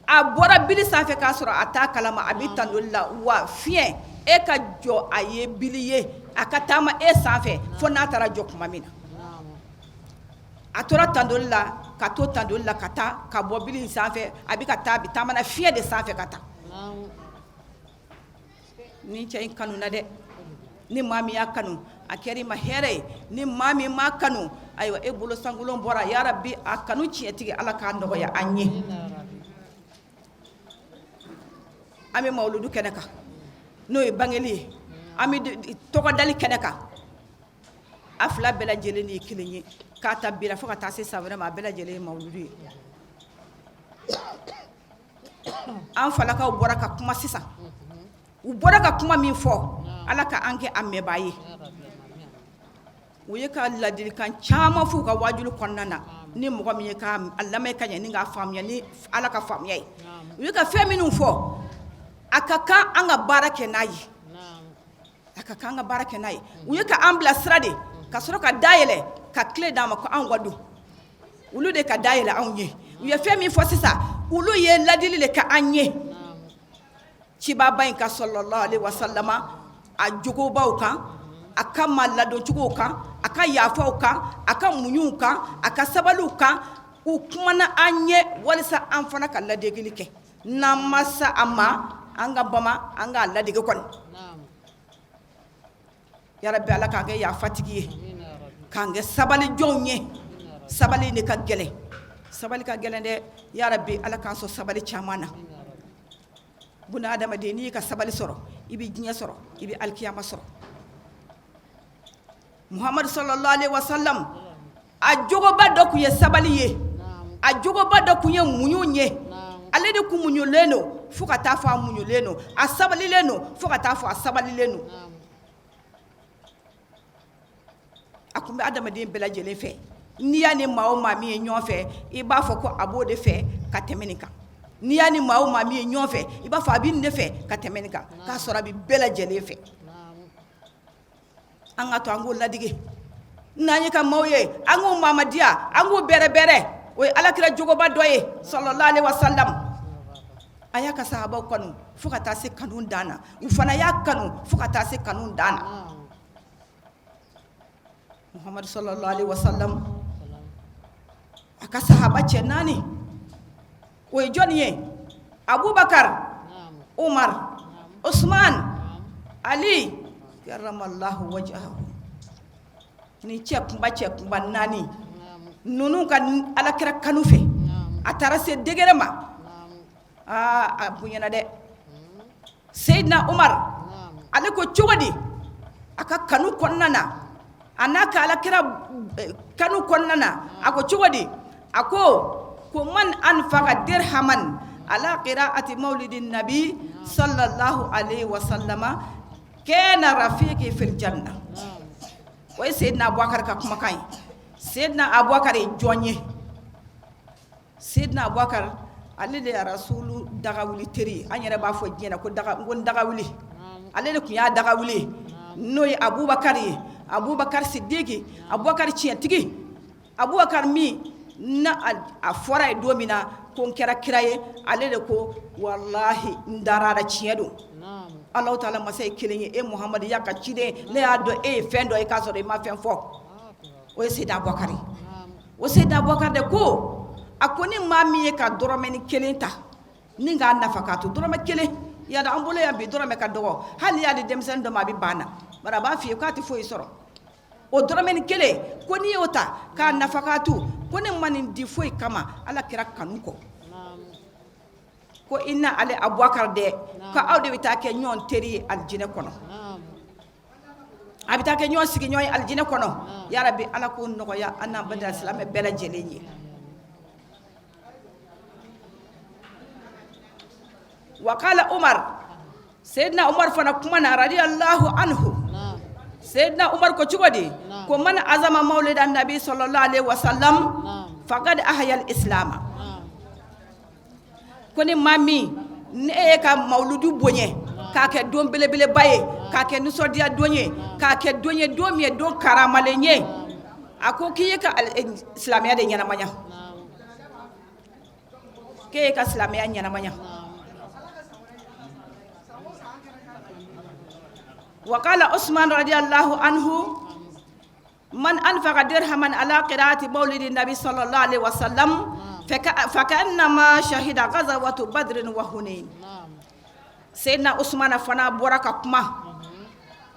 A bɔra bili sanfɛ k'a sɔrɔ a t'a kalama, a bɛ tandoli la. Wa fiɲɛ, E ka jɔ a ye bili ye a ka taama e sanfɛ fo n'a taara jɔ tuma min na. A tora tandoli la ka to tandoli la ka taa ka bɔ bili in sanfɛ, a bɛ ka taa, a bɛ taamana fiɲɛ de sanfɛ ka taa. Ni cɛ in kanuna dɛ, ni maa min y'a kanu a kɛra i ma hɛrɛ ye, ni maa min m'a kanu, ayiwa e bolo sankolon bɔra. Yarabi, a kanu tiɲɛtigi, Ala k'a nɔgɔya an ye. An bɛ mawuludu kɛnɛ kan, n'o ye bangeli ye, an bɛ tɔgɔdali kɛnɛ kan. A fila bɛɛ lajɛlen ye kelen ye, k'a ta bi la fo ka taa se san wɛrɛ ma, a bɛɛ lajɛlen ye mawuludu ye. An falakaw bɔra ka kuma sisan, u bɔra ka kuma min fɔ, Ala ka an kɛ a mɛnbaa ye. U ye ka ladilikan caman f'u ka wajulu kɔnɔna na, ni mɔgɔ min ye k'a lamɛn ka ɲɛ ni k'a faamuya ni Ala ka faamuya ye. U ye ka fɛn minnu fɔ, a ka kan an ka baara kɛ n'a ye, a ka kan an ka baara kɛ n'a ye. U ye ka an bilasira de, ka sɔrɔ ka dayɛlɛ ka clé d'an ma ko anw ka don. Olu de ka dayɛlɛ anw ye. U ye fɛn min fɔ sisan, olu ye ladili de kɛ an ye cibaba in ka sallallahu alaihi wasallama a jogobaw kan, a ka maa ladoncogow kan, a ka yafaw kan, a ka muɲuw kan, a ka sabaliw kan. U kumana an ye walisa an fana ka ladegeli kɛ. N'an ma sa a ma, an ka bama an k'a ladege kɔni. Yarabi, Ala k'an kɛ yafatigi ye, k'an kɛ sabali jɔnw ye. Sabali de ka gɛlɛn, sabali ka gɛlɛn dɛ. Yarabi, Ala k'an sɔn sabali caman na. Buna adamaden, n'i ka sabali sɔrɔ, i bɛ diɲɛ sɔrɔ, i bɛ alikiyama sɔrɔ. Muhamadu sallallahu alaihi wasallam, a jogoba dɔ tun ye sabali ye, a jogoba dɔ tun ye muɲu ye. Ale de kun muɲulen don fo ka taa fɔ a muɲulen don, a sabalilen don fo ka taa fɔ a sabalilen don. A tun bɛ adamaden bɛɛ lajɛlen fɛ. N'i y'a ni maa o maa min ye ɲɔgɔn fɛ, i b'a fɔ ko a b'o de fɛ ka tɛmɛ nin kan. N'i y'a ni maa o maa min ye ɲɔgɔn fɛ, i b'a fɔ a bɛ nin de fɛ ka tɛmɛ nin kan, k'a sɔrɔ a bɛ bɛɛ lajɛlen fɛ. An ka to an k'o ladege. N'an ye ka maaw ye, an k'u mamadiya, an k'u bɛrɛbɛrɛ. O ye alakira jogoba dɔ ye sallallahu alaihi wasallam. A y'a ka sahabaw kanu fo ka taa se kanu dan na, u fana y'a kanu fo ka taa se kanu dan na. Muhamadu sallallahu alaihi wasallam, a ka sahaba cɛ naani, o ye jɔni ye? Abubakar, Umar, Usman, Ali karamallahu wajahu. Ni cɛ kunba, cɛ kunba naani ninnu ka alakira kanu fɛ, a taara se degré ma. Aa, a bonyana dɛ. Seyidina Umar, ale ko cogo di? A ka kanu kɔnɔna na, a n'a ka alakira kanu kɔnɔna na, a ko cogo di? A ko man anfaqa dirhaman ala qira'ati mawlidi nabi sallallahu alaihi wasallama kana rafiqi fil janna. O ye Seyidina Abubakar ka kumakan ye. Seyidina Abubakar ye jɔn ye? Seyidina Abubakar, ale de ye rasulu dagawuli teri ye. An yɛrɛ b'a fɔ diɲɛ na ko daga, ko n dagawuli, ale de tun y'a dagawuli ye, n'o ye Abubakar ye, Abubakar Sidiki, Abubakar tiɲɛtigi, Abubakar min na a fɔra ye don min na ko n kɛra kira ye, ale de ko walahi n dara la, tiɲɛ don, Alahu taala masa ye kelen ye, e Muhamadu y'a ka ciden, ne y'a dɔn e ye fɛn dɔ ye k'a sɔrɔ i ma fɛn fɔ. O ye Seyidina Abubakar ye. O Seyidina Abubakar de ko, a ko ni maa min ye ka dɔrɔmɛni kelen ta ni k'a nafa k'a to dɔrɔmɛ kelen, yala an bolo yan bi dɔrɔmɛ ka dɔgɔ, hali n'i y'a di denmisɛnnin dɔ ma a bɛ ban na, bari a b'a f'i ye k'a tɛ foyi sɔrɔ. O dɔrɔmɛni kelen ko n'i y'o ta k'a nafa k'a to, ko ne ma nin di foyi kama ala kira kanu kɔ, ko i na ale Abubakar dɛ, ko aw de bɛ taa kɛ ɲɔgɔn teri ye alijinɛ kɔnɔ, a bɛ taa kɛ ɲɔgɔn sigiɲɔgɔn ye alijinɛ kɔnɔ. Yarabi, ala k'o nɔgɔya an n'an balima silamɛ bɛɛ lajɛlen ye. Wa qala Umar, Seyidina Umar fana kuma na radiyallahu anhu. Seyidina Umar ko cogo di? Ko man azama mawlida nabi sallallahu alaihi wasallam faqad ahya al-islam. Ko ni maa min ne ye ka mawuludu bonya k'a kɛ don belebeleba ye, k'a kɛ nisɔndiya don ye, k'a kɛ don ye, don min ye don karamalen ye, a ko k'i ye ka silamɛya de ɲɛnamaya, k'e ye ka silamɛya ɲɛnamaya. وقال عثمان رضي الله عنه من أنفق درهما على قراءة مولد النبي صلى الله عليه وسلم فكأنما شهد غزوة بدر وحنين. Seydina Usman fana bɔra ka kuma.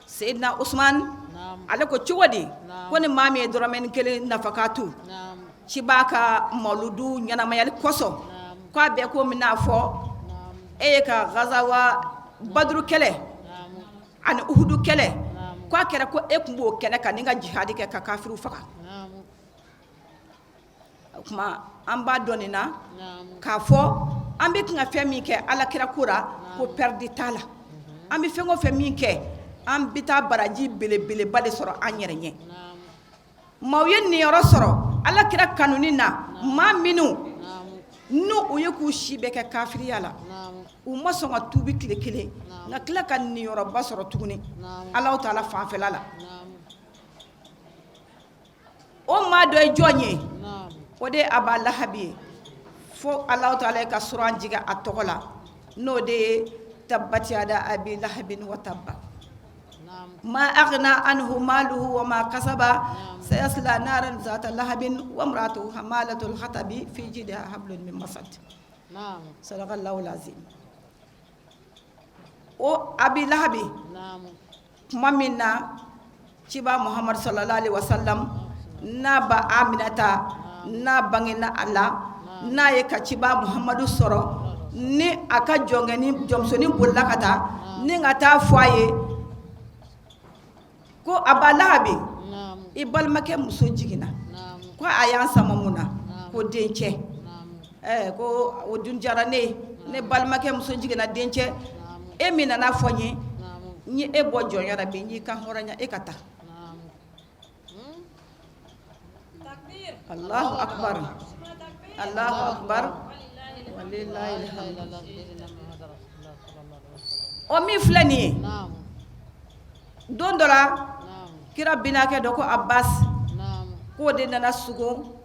Seydina Usman ale ko cogo di ko ni maa min ye dɔrɔmɛni kelen nafakatu ciba ka mawuludu ɲɛnamayali kosɔn, k'a bɛ komi n'a fɔ e ye ka gazawa baduru kɛlɛ ani uhudu kɛlɛ, k'a kɛra ko e tun b'o kɛnɛ kan ni ka jihadi kɛ ka kafiriw faga. O tuma an b'a dɔn nin na k'a fɔ an bɛ kan ka fɛn min kɛ ala kira ko ra, ko pɛridi t'a la. An bɛ fɛn o fɛn min kɛ, an bɛ taa baraji belebeleba de sɔrɔ an yɛrɛ ɲɛ. Maaw ye niyɔrɔ sɔrɔ ala kira kanuni na, maa minnu n'u u ye k'u si bɛɛ kɛ kafiriya la, u ma sɔn ka tuubi tile kelen, nka tila ka niyɔrɔba sɔrɔ tuguni Alahu taala fanfɛla la. O maa dɔ ye jɔn ye? O de ye Aba Lahabi ye. Fo Alahu taala ye ka suran jigin a tɔgɔ la, n'o de ye tabati yada abi lahabin wa tabba ma aghna anhu maluhu wa ma kasaba sayasla naran zata lahabin wa imra'atuhu hamalatul hatabi fi jidiha hablum min masad. Sadaqallahu lazim. O Abi Lahabi, tuma min na ciba Muhammad sallallahu alaihi wasallam n'a ba Aminata n'a bangena a la, n'a ye ka ciba Muhammadu sɔrɔ ni a ka jɔnkɛni jɔnmusonin bolila ka taa ni ka taa fɔ a ye ko Aba Lahabi, i balimakɛ muso jiginna, ko a y'an sama mun na? Ko dencɛ. Ɛɛ, ko o dun diyara ne ye, ne balimakɛ muso jiginna dencɛ, e min nana fɔ n ye, n ye e bɔ jɔnya la bi, n y'i kan hɔrɔnya, e ka taa. Allahu akbar, Allahu akbar, walillahil hamd. O min filɛ nin ye, don dɔ la kira binakɛ dɔ ko Abbas, k'o de nana sugo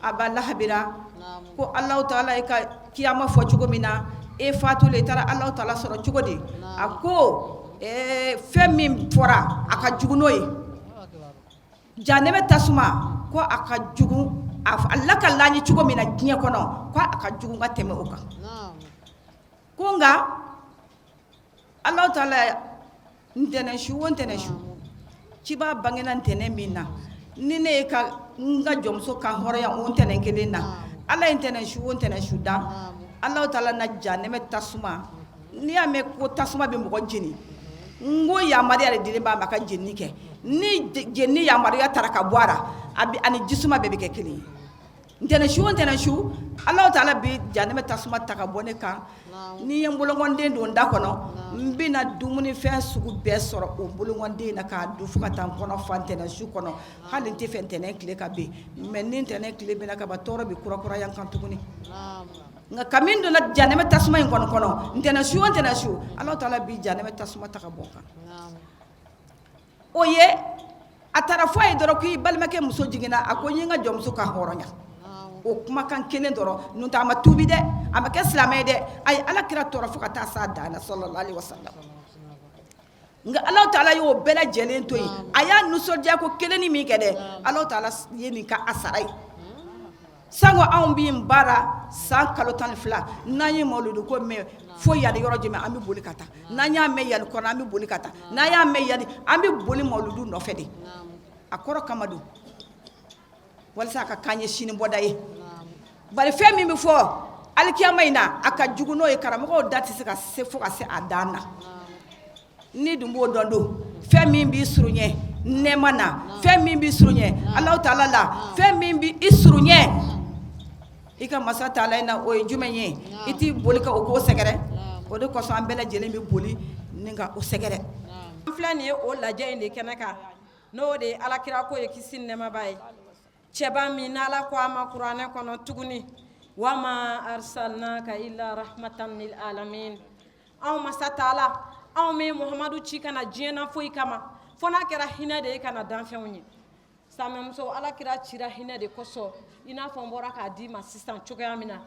Aba Lahabi la ko Alahu taala ye ka kiyama fɔ cogo min na, e fatulen i taara Alahu taala sɔrɔ cogo di? A ko ee, fɛn min fɔra a ka jugu n'o ye, janɛmɛ tasuma, ko a ka jugu, a lakalila an ye cogo min na diɲɛ kɔnɔ, ko a ka jugu ka tɛmɛ o kan. Ko nka Alahu taala ntɛnɛn su o ntɛnɛn su, ciba bangena ntɛnɛn min na, ni ne ye ka n ka jɔnmuso kan hɔrɔnya o ntɛnɛn kelen na, Ala ye ntɛnɛn su o ntɛnɛn su dan, Alahu taala na janɛmɛ tasuma, n'i y'a mɛn ko tasuma bɛ mɔgɔ jeni, n ko yamaruya de dilen b'a ma ka jenini kɛ. Ni jenini yamaruya taara ka bɔ a la, a bɛ ani jisuma bɛɛ bɛ kɛ kelen ye. Ntɛnɛn su o ntɛnɛn su, Alahu taala bɛ janɛmɛ tasuma ta ka bɔ ne kan. Ni ye n bolonkɔnden don n da kɔnɔ, n bɛna dumunifɛn sugu bɛɛ sɔrɔ o bolonkɔnden na k'a dun fo ka taa n kɔnɔ fa ntɛnɛn su kɔnɔ. Hali n tɛ fɛ ntɛnɛn tile ka bin, mais ni ntɛnɛn tile binna ka ban, tɔɔrɔ bɛ kurakuraya n kan tuguni. Nka kabini n donna janɛmɛ tasuma in kɔni kɔnɔ, ntɛnɛn su o ntɛnɛn su, Alahu taala bɛ janɛmɛ tasuma ta ka bɔ n kan. O ye a taara fɔ a ye dɔrɔn k'i balimakɛ muso jiginna, a ko n ye n ka jɔnmuso kan hɔrɔnya. O kumakan kelen dɔrɔn, n'o tɛ a ma tuubi dɛ, a ma kɛ silamɛ ye dɛ, a ye ala kira tɔɔrɔ fo ka taa s'a dan na, sallallahu alaihi wasallam. Nka Alahu taala y'o bɛɛ lajɛlen to yen, a y'a nisɔndiya ko kelen ni min kɛ dɛ, Alahu taala ye nin k'a sara ye. Sanko anw bɛ baara san kalo 12, n'an ye mawuludu ko mɛn fo yanni yɔrɔ jumɛn, an bɛ boli ka taa. N'an y'a mɛn yanni kɔnɔ, an bɛ boli ka taa. N'an y'a mɛn yanni, an bɛ boli mawuludu nɔfɛ de. A kɔrɔ kama don walasa a ka k'an ye sini bɔda ye. Bari fɛn min bɛ fɔ alikiyama in na, a ka jugu n'o ye, karamɔgɔw da tɛ se ka se fo ka se a dan na. Ni dun b'o dɔn don fɛn min b'i surunya nɛɛma na, fɛn min b'i surunya Alahu taala la, fɛn min b'i surunya i ka masa taala in na, o ye jumɛn ye? I t'i boli ka o ko sɛgɛrɛ. O de kosɔn an bɛɛ lajɛlen bɛ boli ni ka o sɛgɛrɛ. An filɛ nin ye o lajɛ in de kɛnɛ kan, n'o de ye alakira ko ye, kisi ni nɛɛma b'a ye, cɛba min n'Ala ko a ma kuranɛ kɔnɔ tuguni: wama arsalnaka illa rahmatan lil alamin. Anw masa taala, anw ma Muhamadu ci ka na diɲɛ na foyi kama fo n'a kɛra hinɛ de ye ka na danfɛnw ye. Samɛmuso, ala kira cira hinɛ de kosɔn, i n'a fɔ n bɔra k'a d'i ma sisan cogoya min na.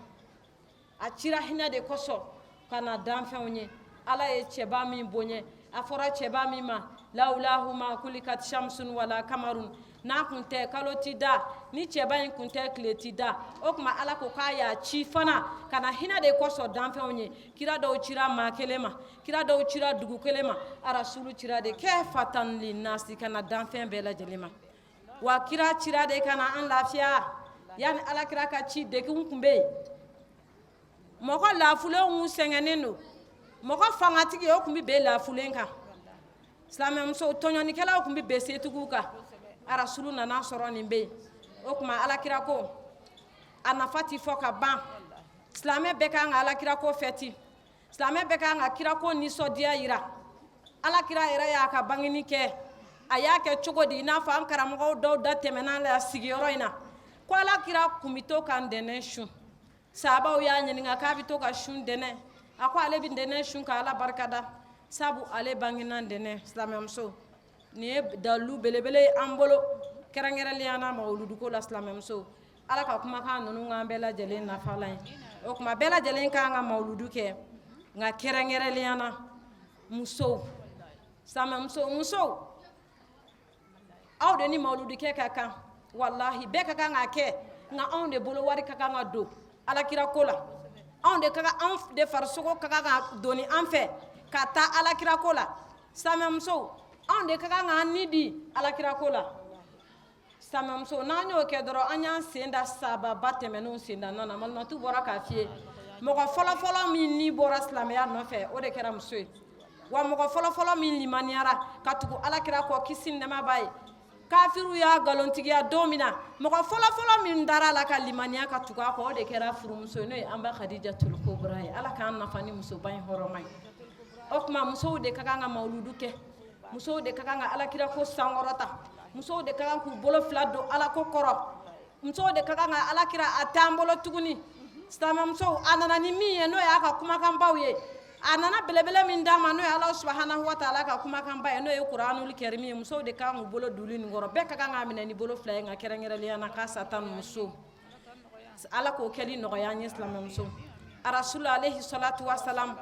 A cira hinɛ de kosɔn ka na danfɛnw ye. Ala ye cɛba min bonya A fɔra cɛba min ma lawulahu ma kulikat shamsun wala kamarun, n'a kun tɛ kalo ti da, ni cɛba in kun tɛ tile ti da. O tuma Ala ko k'a y'a ci fana ka na hinɛ de kosɔn danfɛnw ye. Kira dɔw cira maa kelen ma, kira dɔw cira dugu kelen ma, arasulu cira de kafatan linnasi ka na danfɛn bɛɛ lajɛlen ma. Wa kira cira de ka na an lafiya. Yanni Ala kira ka ci, degun tun bɛ yen, mɔgɔ lafulenw sɛgɛnnen don, mɔgɔ fangatigi o tun bɛ bin lafulen kan, silamɛmuso tɔɲɔnikɛlaw tun bɛ bin setigiw kan. Arasulu nana sɔrɔ nin bɛ yen. O tuma Alakira ko a nafa tɛ fɔ ka ban. Silamɛ bɛɛ ka kan ka Alakira ko fɛti, silamɛ bɛɛ ka kan ka kira ko nisɔndiya yira. Alakira yɛrɛ y'a ka bangeni kɛ, a y'a kɛ cogo di? I n'a fɔ an karamɔgɔw dɔw da tɛmɛna la sigiyɔrɔ in na ko Alakira tun bɛ to ka ntɛnɛn sun. Sahabaw y'a ɲininka k'a bɛ to ka sun ntɛnɛn, a ko ale bɛ ntɛnɛn sun ka Ala barikada, sabu ale bangena ntɛnɛn. Silamɛmuso, nin ye dalilu belebele ye an bolo, kɛrɛnkɛrɛnnenya na mawuluduko la. Silamɛmuso, Ala ka kumakan ninnu k'an bɛɛ lajɛlen nafalan ye. O tuma bɛɛ lajɛlen ka kan ka mawuludu kɛ, nka kɛrɛnkɛrɛnnenya na musow. Silamɛmuso, musow, aw de ni mawuludukɛ ka kan. Walahi, bɛɛ ka kan k'a kɛ, nka anw de bolo wari ka kan ka don Alakira ko la, anw de ka kan, anw de farisogo ka kan ka doni an fɛ ka taa Alakira ko la. Silamɛmusow, anw de ka kan k'an ni di Alakira ko la. Silamɛmuso, n'an y'o kɛ dɔrɔn, an y'an sen da sababa tɛmɛnenw sen da nɔ na. Malimatu bɔra k'a f'i ye, mɔgɔ fɔlɔfɔlɔ min ni bɔra silamɛya nɔfɛ, o de kɛra muso ye. Wa mɔgɔ fɔlɔfɔlɔ min limaniyara ka tugu Alakira kɔ, kisi ni nɛɛma b'a ye, kafiriw y'a nkalontigiya don min na, mɔgɔ fɔlɔfɔlɔ min dara a la ka limaniya ka tugu a kɔ, o de kɛra furumuso ye, n'o ye an ba Khadijatul Kubra ye. Ala k'an nafa ni musoba in hɔrɔma ye. O tuma musow de ka kan ka mawuludu kɛ, musow de ka kan ka Alakira ko sankɔrɔta, musow de ka kan k'u bolo fila don Ala ko kɔrɔ, musow de ka kan ka Alakira a t'an bolo tuguni. Silamɛmusow, a nana ni min ye, n'o y'a ka kumakanbaw ye, a nana belebele min d'an ma, n'o ye Ala subahanahu wa taala ka kumakanba ye, n'o ye Kuranul Karimi ye, musow de kan k'u bolo duli nin kɔrɔ. Bɛɛ ka kan k'a minɛ ni bolo fila ye, nka kɛrɛnkɛrɛnnenya na k'a tan muso. Ala k'o kɛli nɔgɔya an ye. Silamɛmuso, Arasulu alayhi salatu wa salam,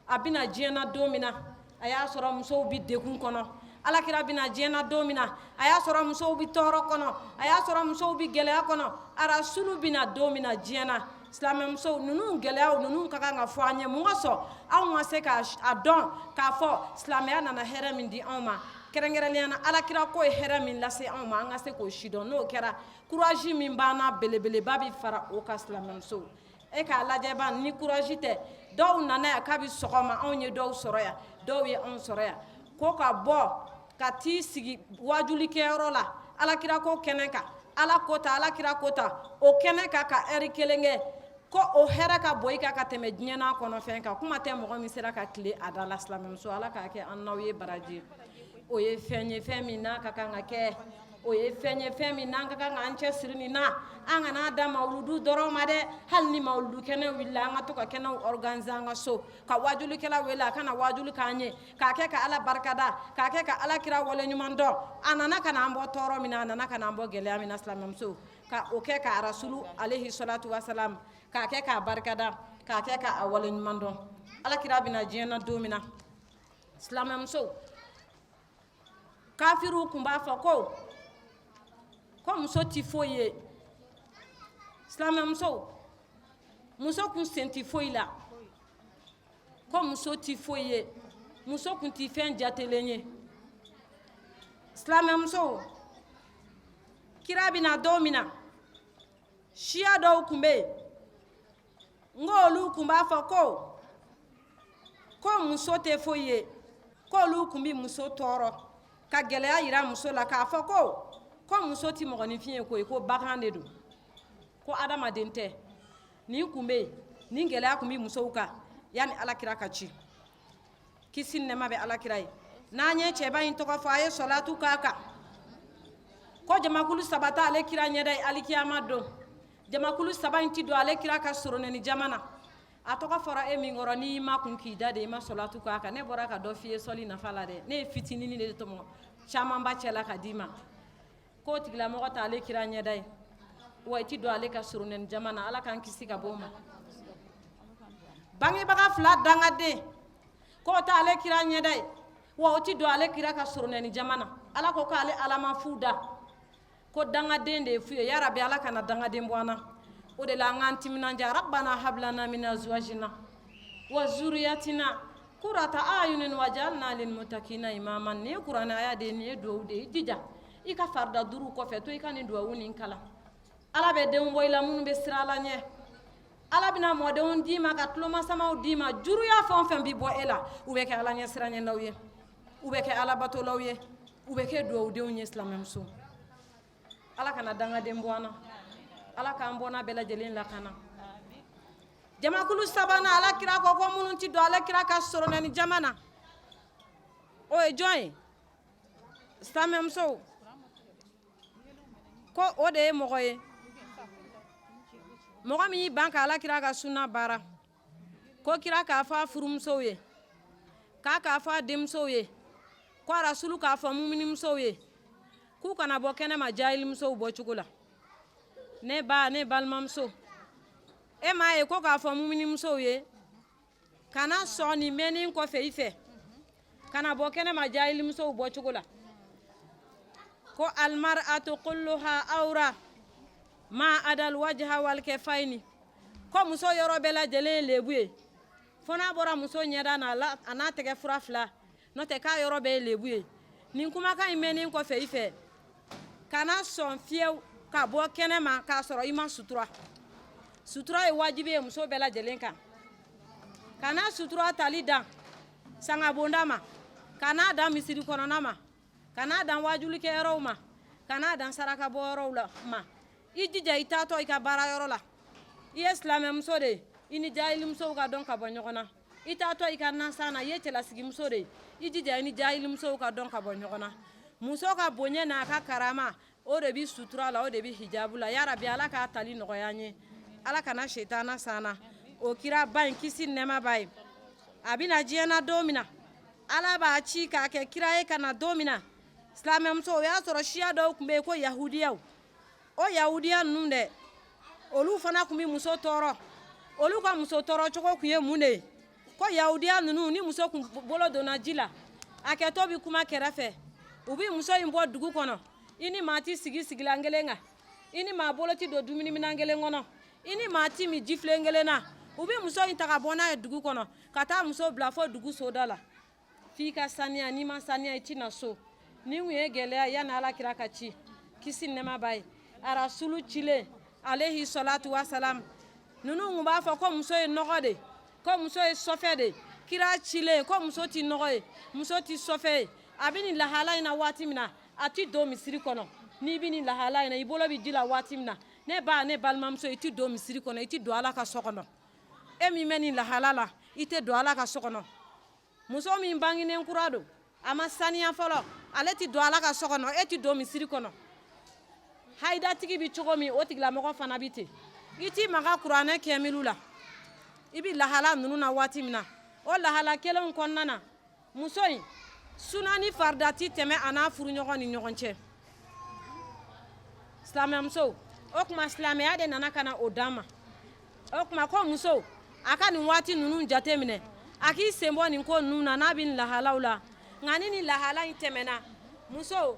a bɛna diɲɛ na don min na, a y'a sɔrɔ musow bɛ degun kɔnɔ. Alakira bɛna diɲɛ na don min na, a y'a sɔrɔ musow bɛ tɔɔrɔ kɔnɔ, a y'a sɔrɔ musow bɛ gɛlɛya kɔnɔ. Arasulu bɛna don min na diɲɛ na, silamɛmusow, ninnu gɛlɛyaw ninnu ka kan ka fɔ an ye. Mun ka sɔn anw ka se k'a dɔn k'a fɔ silamɛya nana hɛrɛ min di anw ma, kɛrɛnkɛrɛnnenya na Alakira ko ye hɛrɛ min lase anw ma, an ka se k'o sidɔn. N'o kɛra, courage min b'an na, belebeleba bɛ fara o kan. Silamɛmusow, e k'a lajɛ ban, ni courage tɛ. Dɔw nana yan kabi sɔgɔma, anw ye dɔw sɔrɔ yan, dɔw ye anw sɔrɔ yan, ko ka bɔ ka t'i sigi wajulikɛyɔrɔ la, Alakira ko kɛnɛ kan, Ala ko ta, Alakira ko ta, o kɛnɛ kan ka ɛri kelen kɛ, ko o hɛrɛ ka bɔ i kan ka tɛmɛ diɲɛ n'a kɔnɔfɛn kan. Kuma tɛ mɔgɔ min sera ka tile a da la. Silamɛmuso, Ala k'a kɛ an n'aw ye baraji. O ye fɛn ye, fɛn min n'a ka kan ka kɛ. O ye fɛn ye, fɛn min n'an ka kan k'an cɛ siri nin na. An kana da mawuludu dɔrɔn ma dɛ. Hali ni mawuludu kɛnɛ wulila, an ka to ka kɛnɛw organiser an ka so, ka wajulikɛla wele a ka na wajuli k'an ye, k'a kɛ ka Ala barikada, k'a kɛ ka Ala kira waleɲuman dɔn. A nana ka n'an bɔ tɔɔrɔ min na, a nana ka n'an bɔ gɛlɛya min na, silamɛmuso, ka o kɛ ka Arasulu alayhi salatu wasalam, k'a kɛ k'a barikada, k'a kɛ k'a waleɲuman dɔn. Ala kira bɛna diɲɛ na don min na, silamɛmuso, kafiriw tun b'a fɔ ko muso tɛ foyi ye. Silamɛmuso, muso kun sen tɛ foyi la, ko muso tɛ foyi ye, muso kun tɛ fɛn jatelen ye. Silamɛmuso, kira bɛna don min na, siya dɔw tun bɛ yen, n ko olu tun b'a fɔ ko muso tɛ foyi ye, k'olu tun bɛ muso tɔɔrɔ ka gɛlɛya yira muso la, k'a fɔ ko muso tɛ mɔgɔninfin ye koyi, ko bagan de don, ko adamaden tɛ. Nin tun bɛ yen, nin gɛlɛya tun bɛ musow kan yanni Alakira ka ci, kisi ni nɛɛma bɛ Alakira ye. N'an ye cɛba in tɔgɔ fɔ, a ye sɔlatu k'a kan. Ko jamakulu saba t'ale kira ɲɛda ye alikiyama don, jamakulu saba in ti don ale kira ka soronɛni jama na. A tɔgɔ fɔra e min kɔrɔ, n'i ma kun k'i da de, i ma sɔlatu k'a kan. Ne bɔra ka dɔ f'i ye sɔli nafa la dɛ, ne ye fitinini de tɔmɔ camanba cɛ la ka d'i ma. K'o tigilamɔgɔ t'ale kira ɲɛda ye, wa i ti don ale ka soronɛni jama na. Ala k'an kisi ka bɔ o ma. Bangebaga fila dangaden, k'o t'ale kira ɲɛda ye. Wa o ti don ale kira ka soronɛni jama na. Ala ko k'ale Ala ma fu da, ko dangaden de ye fu ye. Yarabi, Ala kana dangaden bɔ an na. O de la an k'an timinanja. Rabbana hablana min azwajina wa zuriyatina kurata ayunin wajalna lilmutakina imama. Nin ye kuranɛ aya de ye, nin ye duwawu de ye. I jija i ka farida duuru kɔfɛ to i ka nin duwawu nin kalan. Ala bɛ denw bɔ i la minnu bɛ siran Ala ɲɛ. Ala bɛna mɔdenw d'i ma ka tulomasamaw d'i ma. Juruya fɛn o fɛn bɛ bɔ e la, u bɛ kɛ Ala ɲɛ siranɲɛlaw ye, u bɛ kɛ Ala batolaw ye, u bɛ kɛ duwawudenw ye. Silamɛmuso, Ala kana dangaden bɔ an na. Ala k'an bɔnna bɛɛ lajɛlen lakana. Jamakulu sabanan, Ala kira ko ko minnu tɛ don ale kira ka soronɛni jama na, o ye jɔn ye? Silamɛmusow ko o de ye mɔgɔ ye, mɔgɔ min y'i ban ka Ala kira ka sunna baara. Ko kira k'a fɔ a furumusow ye, k'a k'a fɔ a denmusow ye, ko arasulu k'a fɔ muminimusow ye k'u kana bɔ kɛnɛma jahilimusow bɔcogo la. Ne ba, ne balimamuso, e m'a ye ko k'a fɔ muminimusow ye kana sɔn nin mɛnni kɔfɛ i fɛ kana bɔ kɛnɛma jahilimusow bɔcogo la, ko almar'atu kulluha awra ma adal wajha wal kafaini, ko muso yɔrɔ bɛɛ lajɛlen ye lebu ye fo n'a bɔra muso ɲɛda n'a a n'a tɛgɛ fura fila, n'o tɛ k'a yɔrɔ bɛɛ ye lebu ye. Nin kumakan in mɛnni kɔfɛ i fɛ kana sɔn fiyewu ka bɔ kɛnɛma k'a sɔrɔ i ma sutura. Sutura ye wajibi ye muso bɛɛ lajɛlen kan. Kana sutura tali dan sangabonda ma, kana dan misiri kɔnɔna ma, kana dan wajulikɛyɔrɔw ma, kana dan saraka bɔyɔrɔw la ma. I jija i taatɔ i ka baarayɔrɔ la, i ye silamɛmuso de ye, i ni jahilimusow ka dɔn ka bɔ ɲɔgɔn na. I taatɔ i ka nasan na, i ye cɛlasigimuso de ye, i jija i ni jahilimusow ka dɔn ka bɔ ɲɔgɔn na. Muso ka bonya n'a ka karama, o de bɛ sutura la, o de bɛ hijabu la. Yarabi, Ala k'a tali nɔgɔya an ye. Ala kana setana san o. Kiraba in, kisi nɛɛma b'a ye, a bɛna diɲɛ na don min na, Ala b'a ci k'a kɛ kira ye ka na don min na, silamɛmuso, o y'a sɔrɔ siya dɔw tun bɛ yen ko yahudiyaw. O yahudiya ninnu dɛ, olu fana tun bɛ muso tɔɔrɔ. Olu ka muso tɔɔrɔ cogo tun ye mun de ye? Ko yahudiya ninnu, ni muso kun bolo donna ji la, a kɛtɔ bɛ kuma kɛrɛfɛ, u bɛ muso in bɔ dugu kɔnɔ. I ni maa tɛ sigi sigilan kelen kan, i ni maa bolo tɛ don dumuniminɛn kelen kɔnɔ, i ni maa tɛ min jifilen kelen na. U bɛ muso in ta ka bɔ n'a ye dugu kɔnɔ ka taa muso bila fo dugu soda la f'i ka saniya. N'i ma saniya, i tɛ na so. Nin kun ye gɛlɛya yanni Ala kira ka ci, kisi nɛɛma b'a ye. Arasulu cilen alehi salatu wasalam, ninnu kun b'a fɔ ko muso ye nɔgɔ de, ko muso ye sɔfɛ de. Kira cilen ko muso tɛ nɔgɔ ye, muso tɛ sɔfɛ ye. A bɛ nin lahala in na waati min na, a tɛ don misiri kɔnɔ. N'i bɛ nin lahala in na, i bolo bɛ ji la waati min na, ne ba, ne balimamuso, i tɛ don misiri kɔnɔ, i tɛ don Ala ka so kɔnɔ. E min bɛ nin lahala la, i tɛ don Ala ka so kɔnɔ. Muso min bangenen kura don, a ma saniya fɔlɔ, ale tɛ don Ala ka so kɔnɔ. E tɛ don misiri kɔnɔ. Hayidatigi bɛ cogo min, o tigilamɔgɔ fana bɛ ten. I t'i maga kuranɛ kɛmilu la. I bɛ lahala ninnu na waati min na, o lahala kelenw kɔnɔna na, muso in, suna ni farida tɛ tɛmɛ a n'a furuɲɔgɔn ni ɲɔgɔn cɛ. Silamɛmuso, o tuma silamɛya de nana ka na o d'an ma. O tuma ko muso a ka nin waati ninnu jate minɛ, a k'i sen bɔ nin ko ninnu na n'a bɛ nin lahalaw la. Nka ni nin lahala in tɛmɛna, muso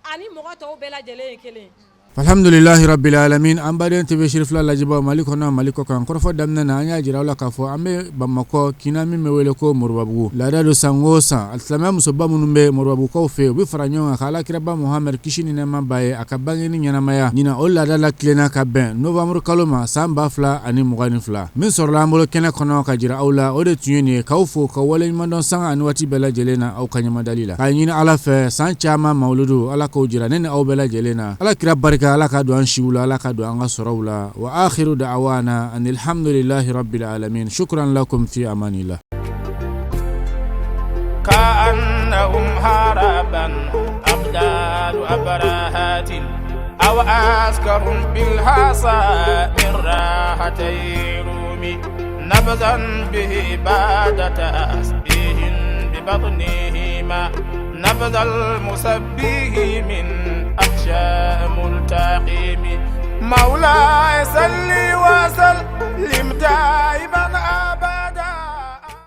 ani mɔgɔ tɔw bɛɛ lajɛlen ye kelen. Alhamdulilahi rabbil alamin. An baden TV Sirifila lajɛbaaw, Mali kɔnɔ, Mali kɔ kan, kɔrɔfɔ daminɛ na, an y'a jira aw la k'a fɔ an bɛ Bamakɔ kin min bɛ wele ko Moribabugu. Laada don, san o san, silamɛ musoba minnu bɛ Moribabugukaw fɛ, u bɛ fara ɲɔgɔn kan ka alakiraba Muhamɛdi, kisi ni nɛɛma b'a ye, a ka bangeni ɲɛnamaya. Ɲinan, o laada la tilenna ka bɛn novembre kalo ma san 2022. Min sɔrɔla an bolo kɛnɛ kɔnɔ ka jira aw la, o de tun ye nin ye. K'aw fo ka waleɲumandɔn sanga ani waati bɛɛ lajɛlen na aw ka ɲɛmadali la, k'a ɲini Ala fɛ san caman mawuludu, Ala k'o jira ne ni aw bɛɛ lajɛlen na. Ala kira barika, Ala ka don an siw la, Ala ka don an ka sɔrɔw la. Wa akhiru da'wana anil hamdulillahi rabbil alamin. Shukran lakum, fi amanillah. كأنهم هربا أبدال أبراهات أو أسكر بالحصى من راحتي رومي نبذا به بعد تسبيه ببطنهما نبذ المسبيه من أحشاء ملتقيم. مولاي صلي وسلم دائما أبدا.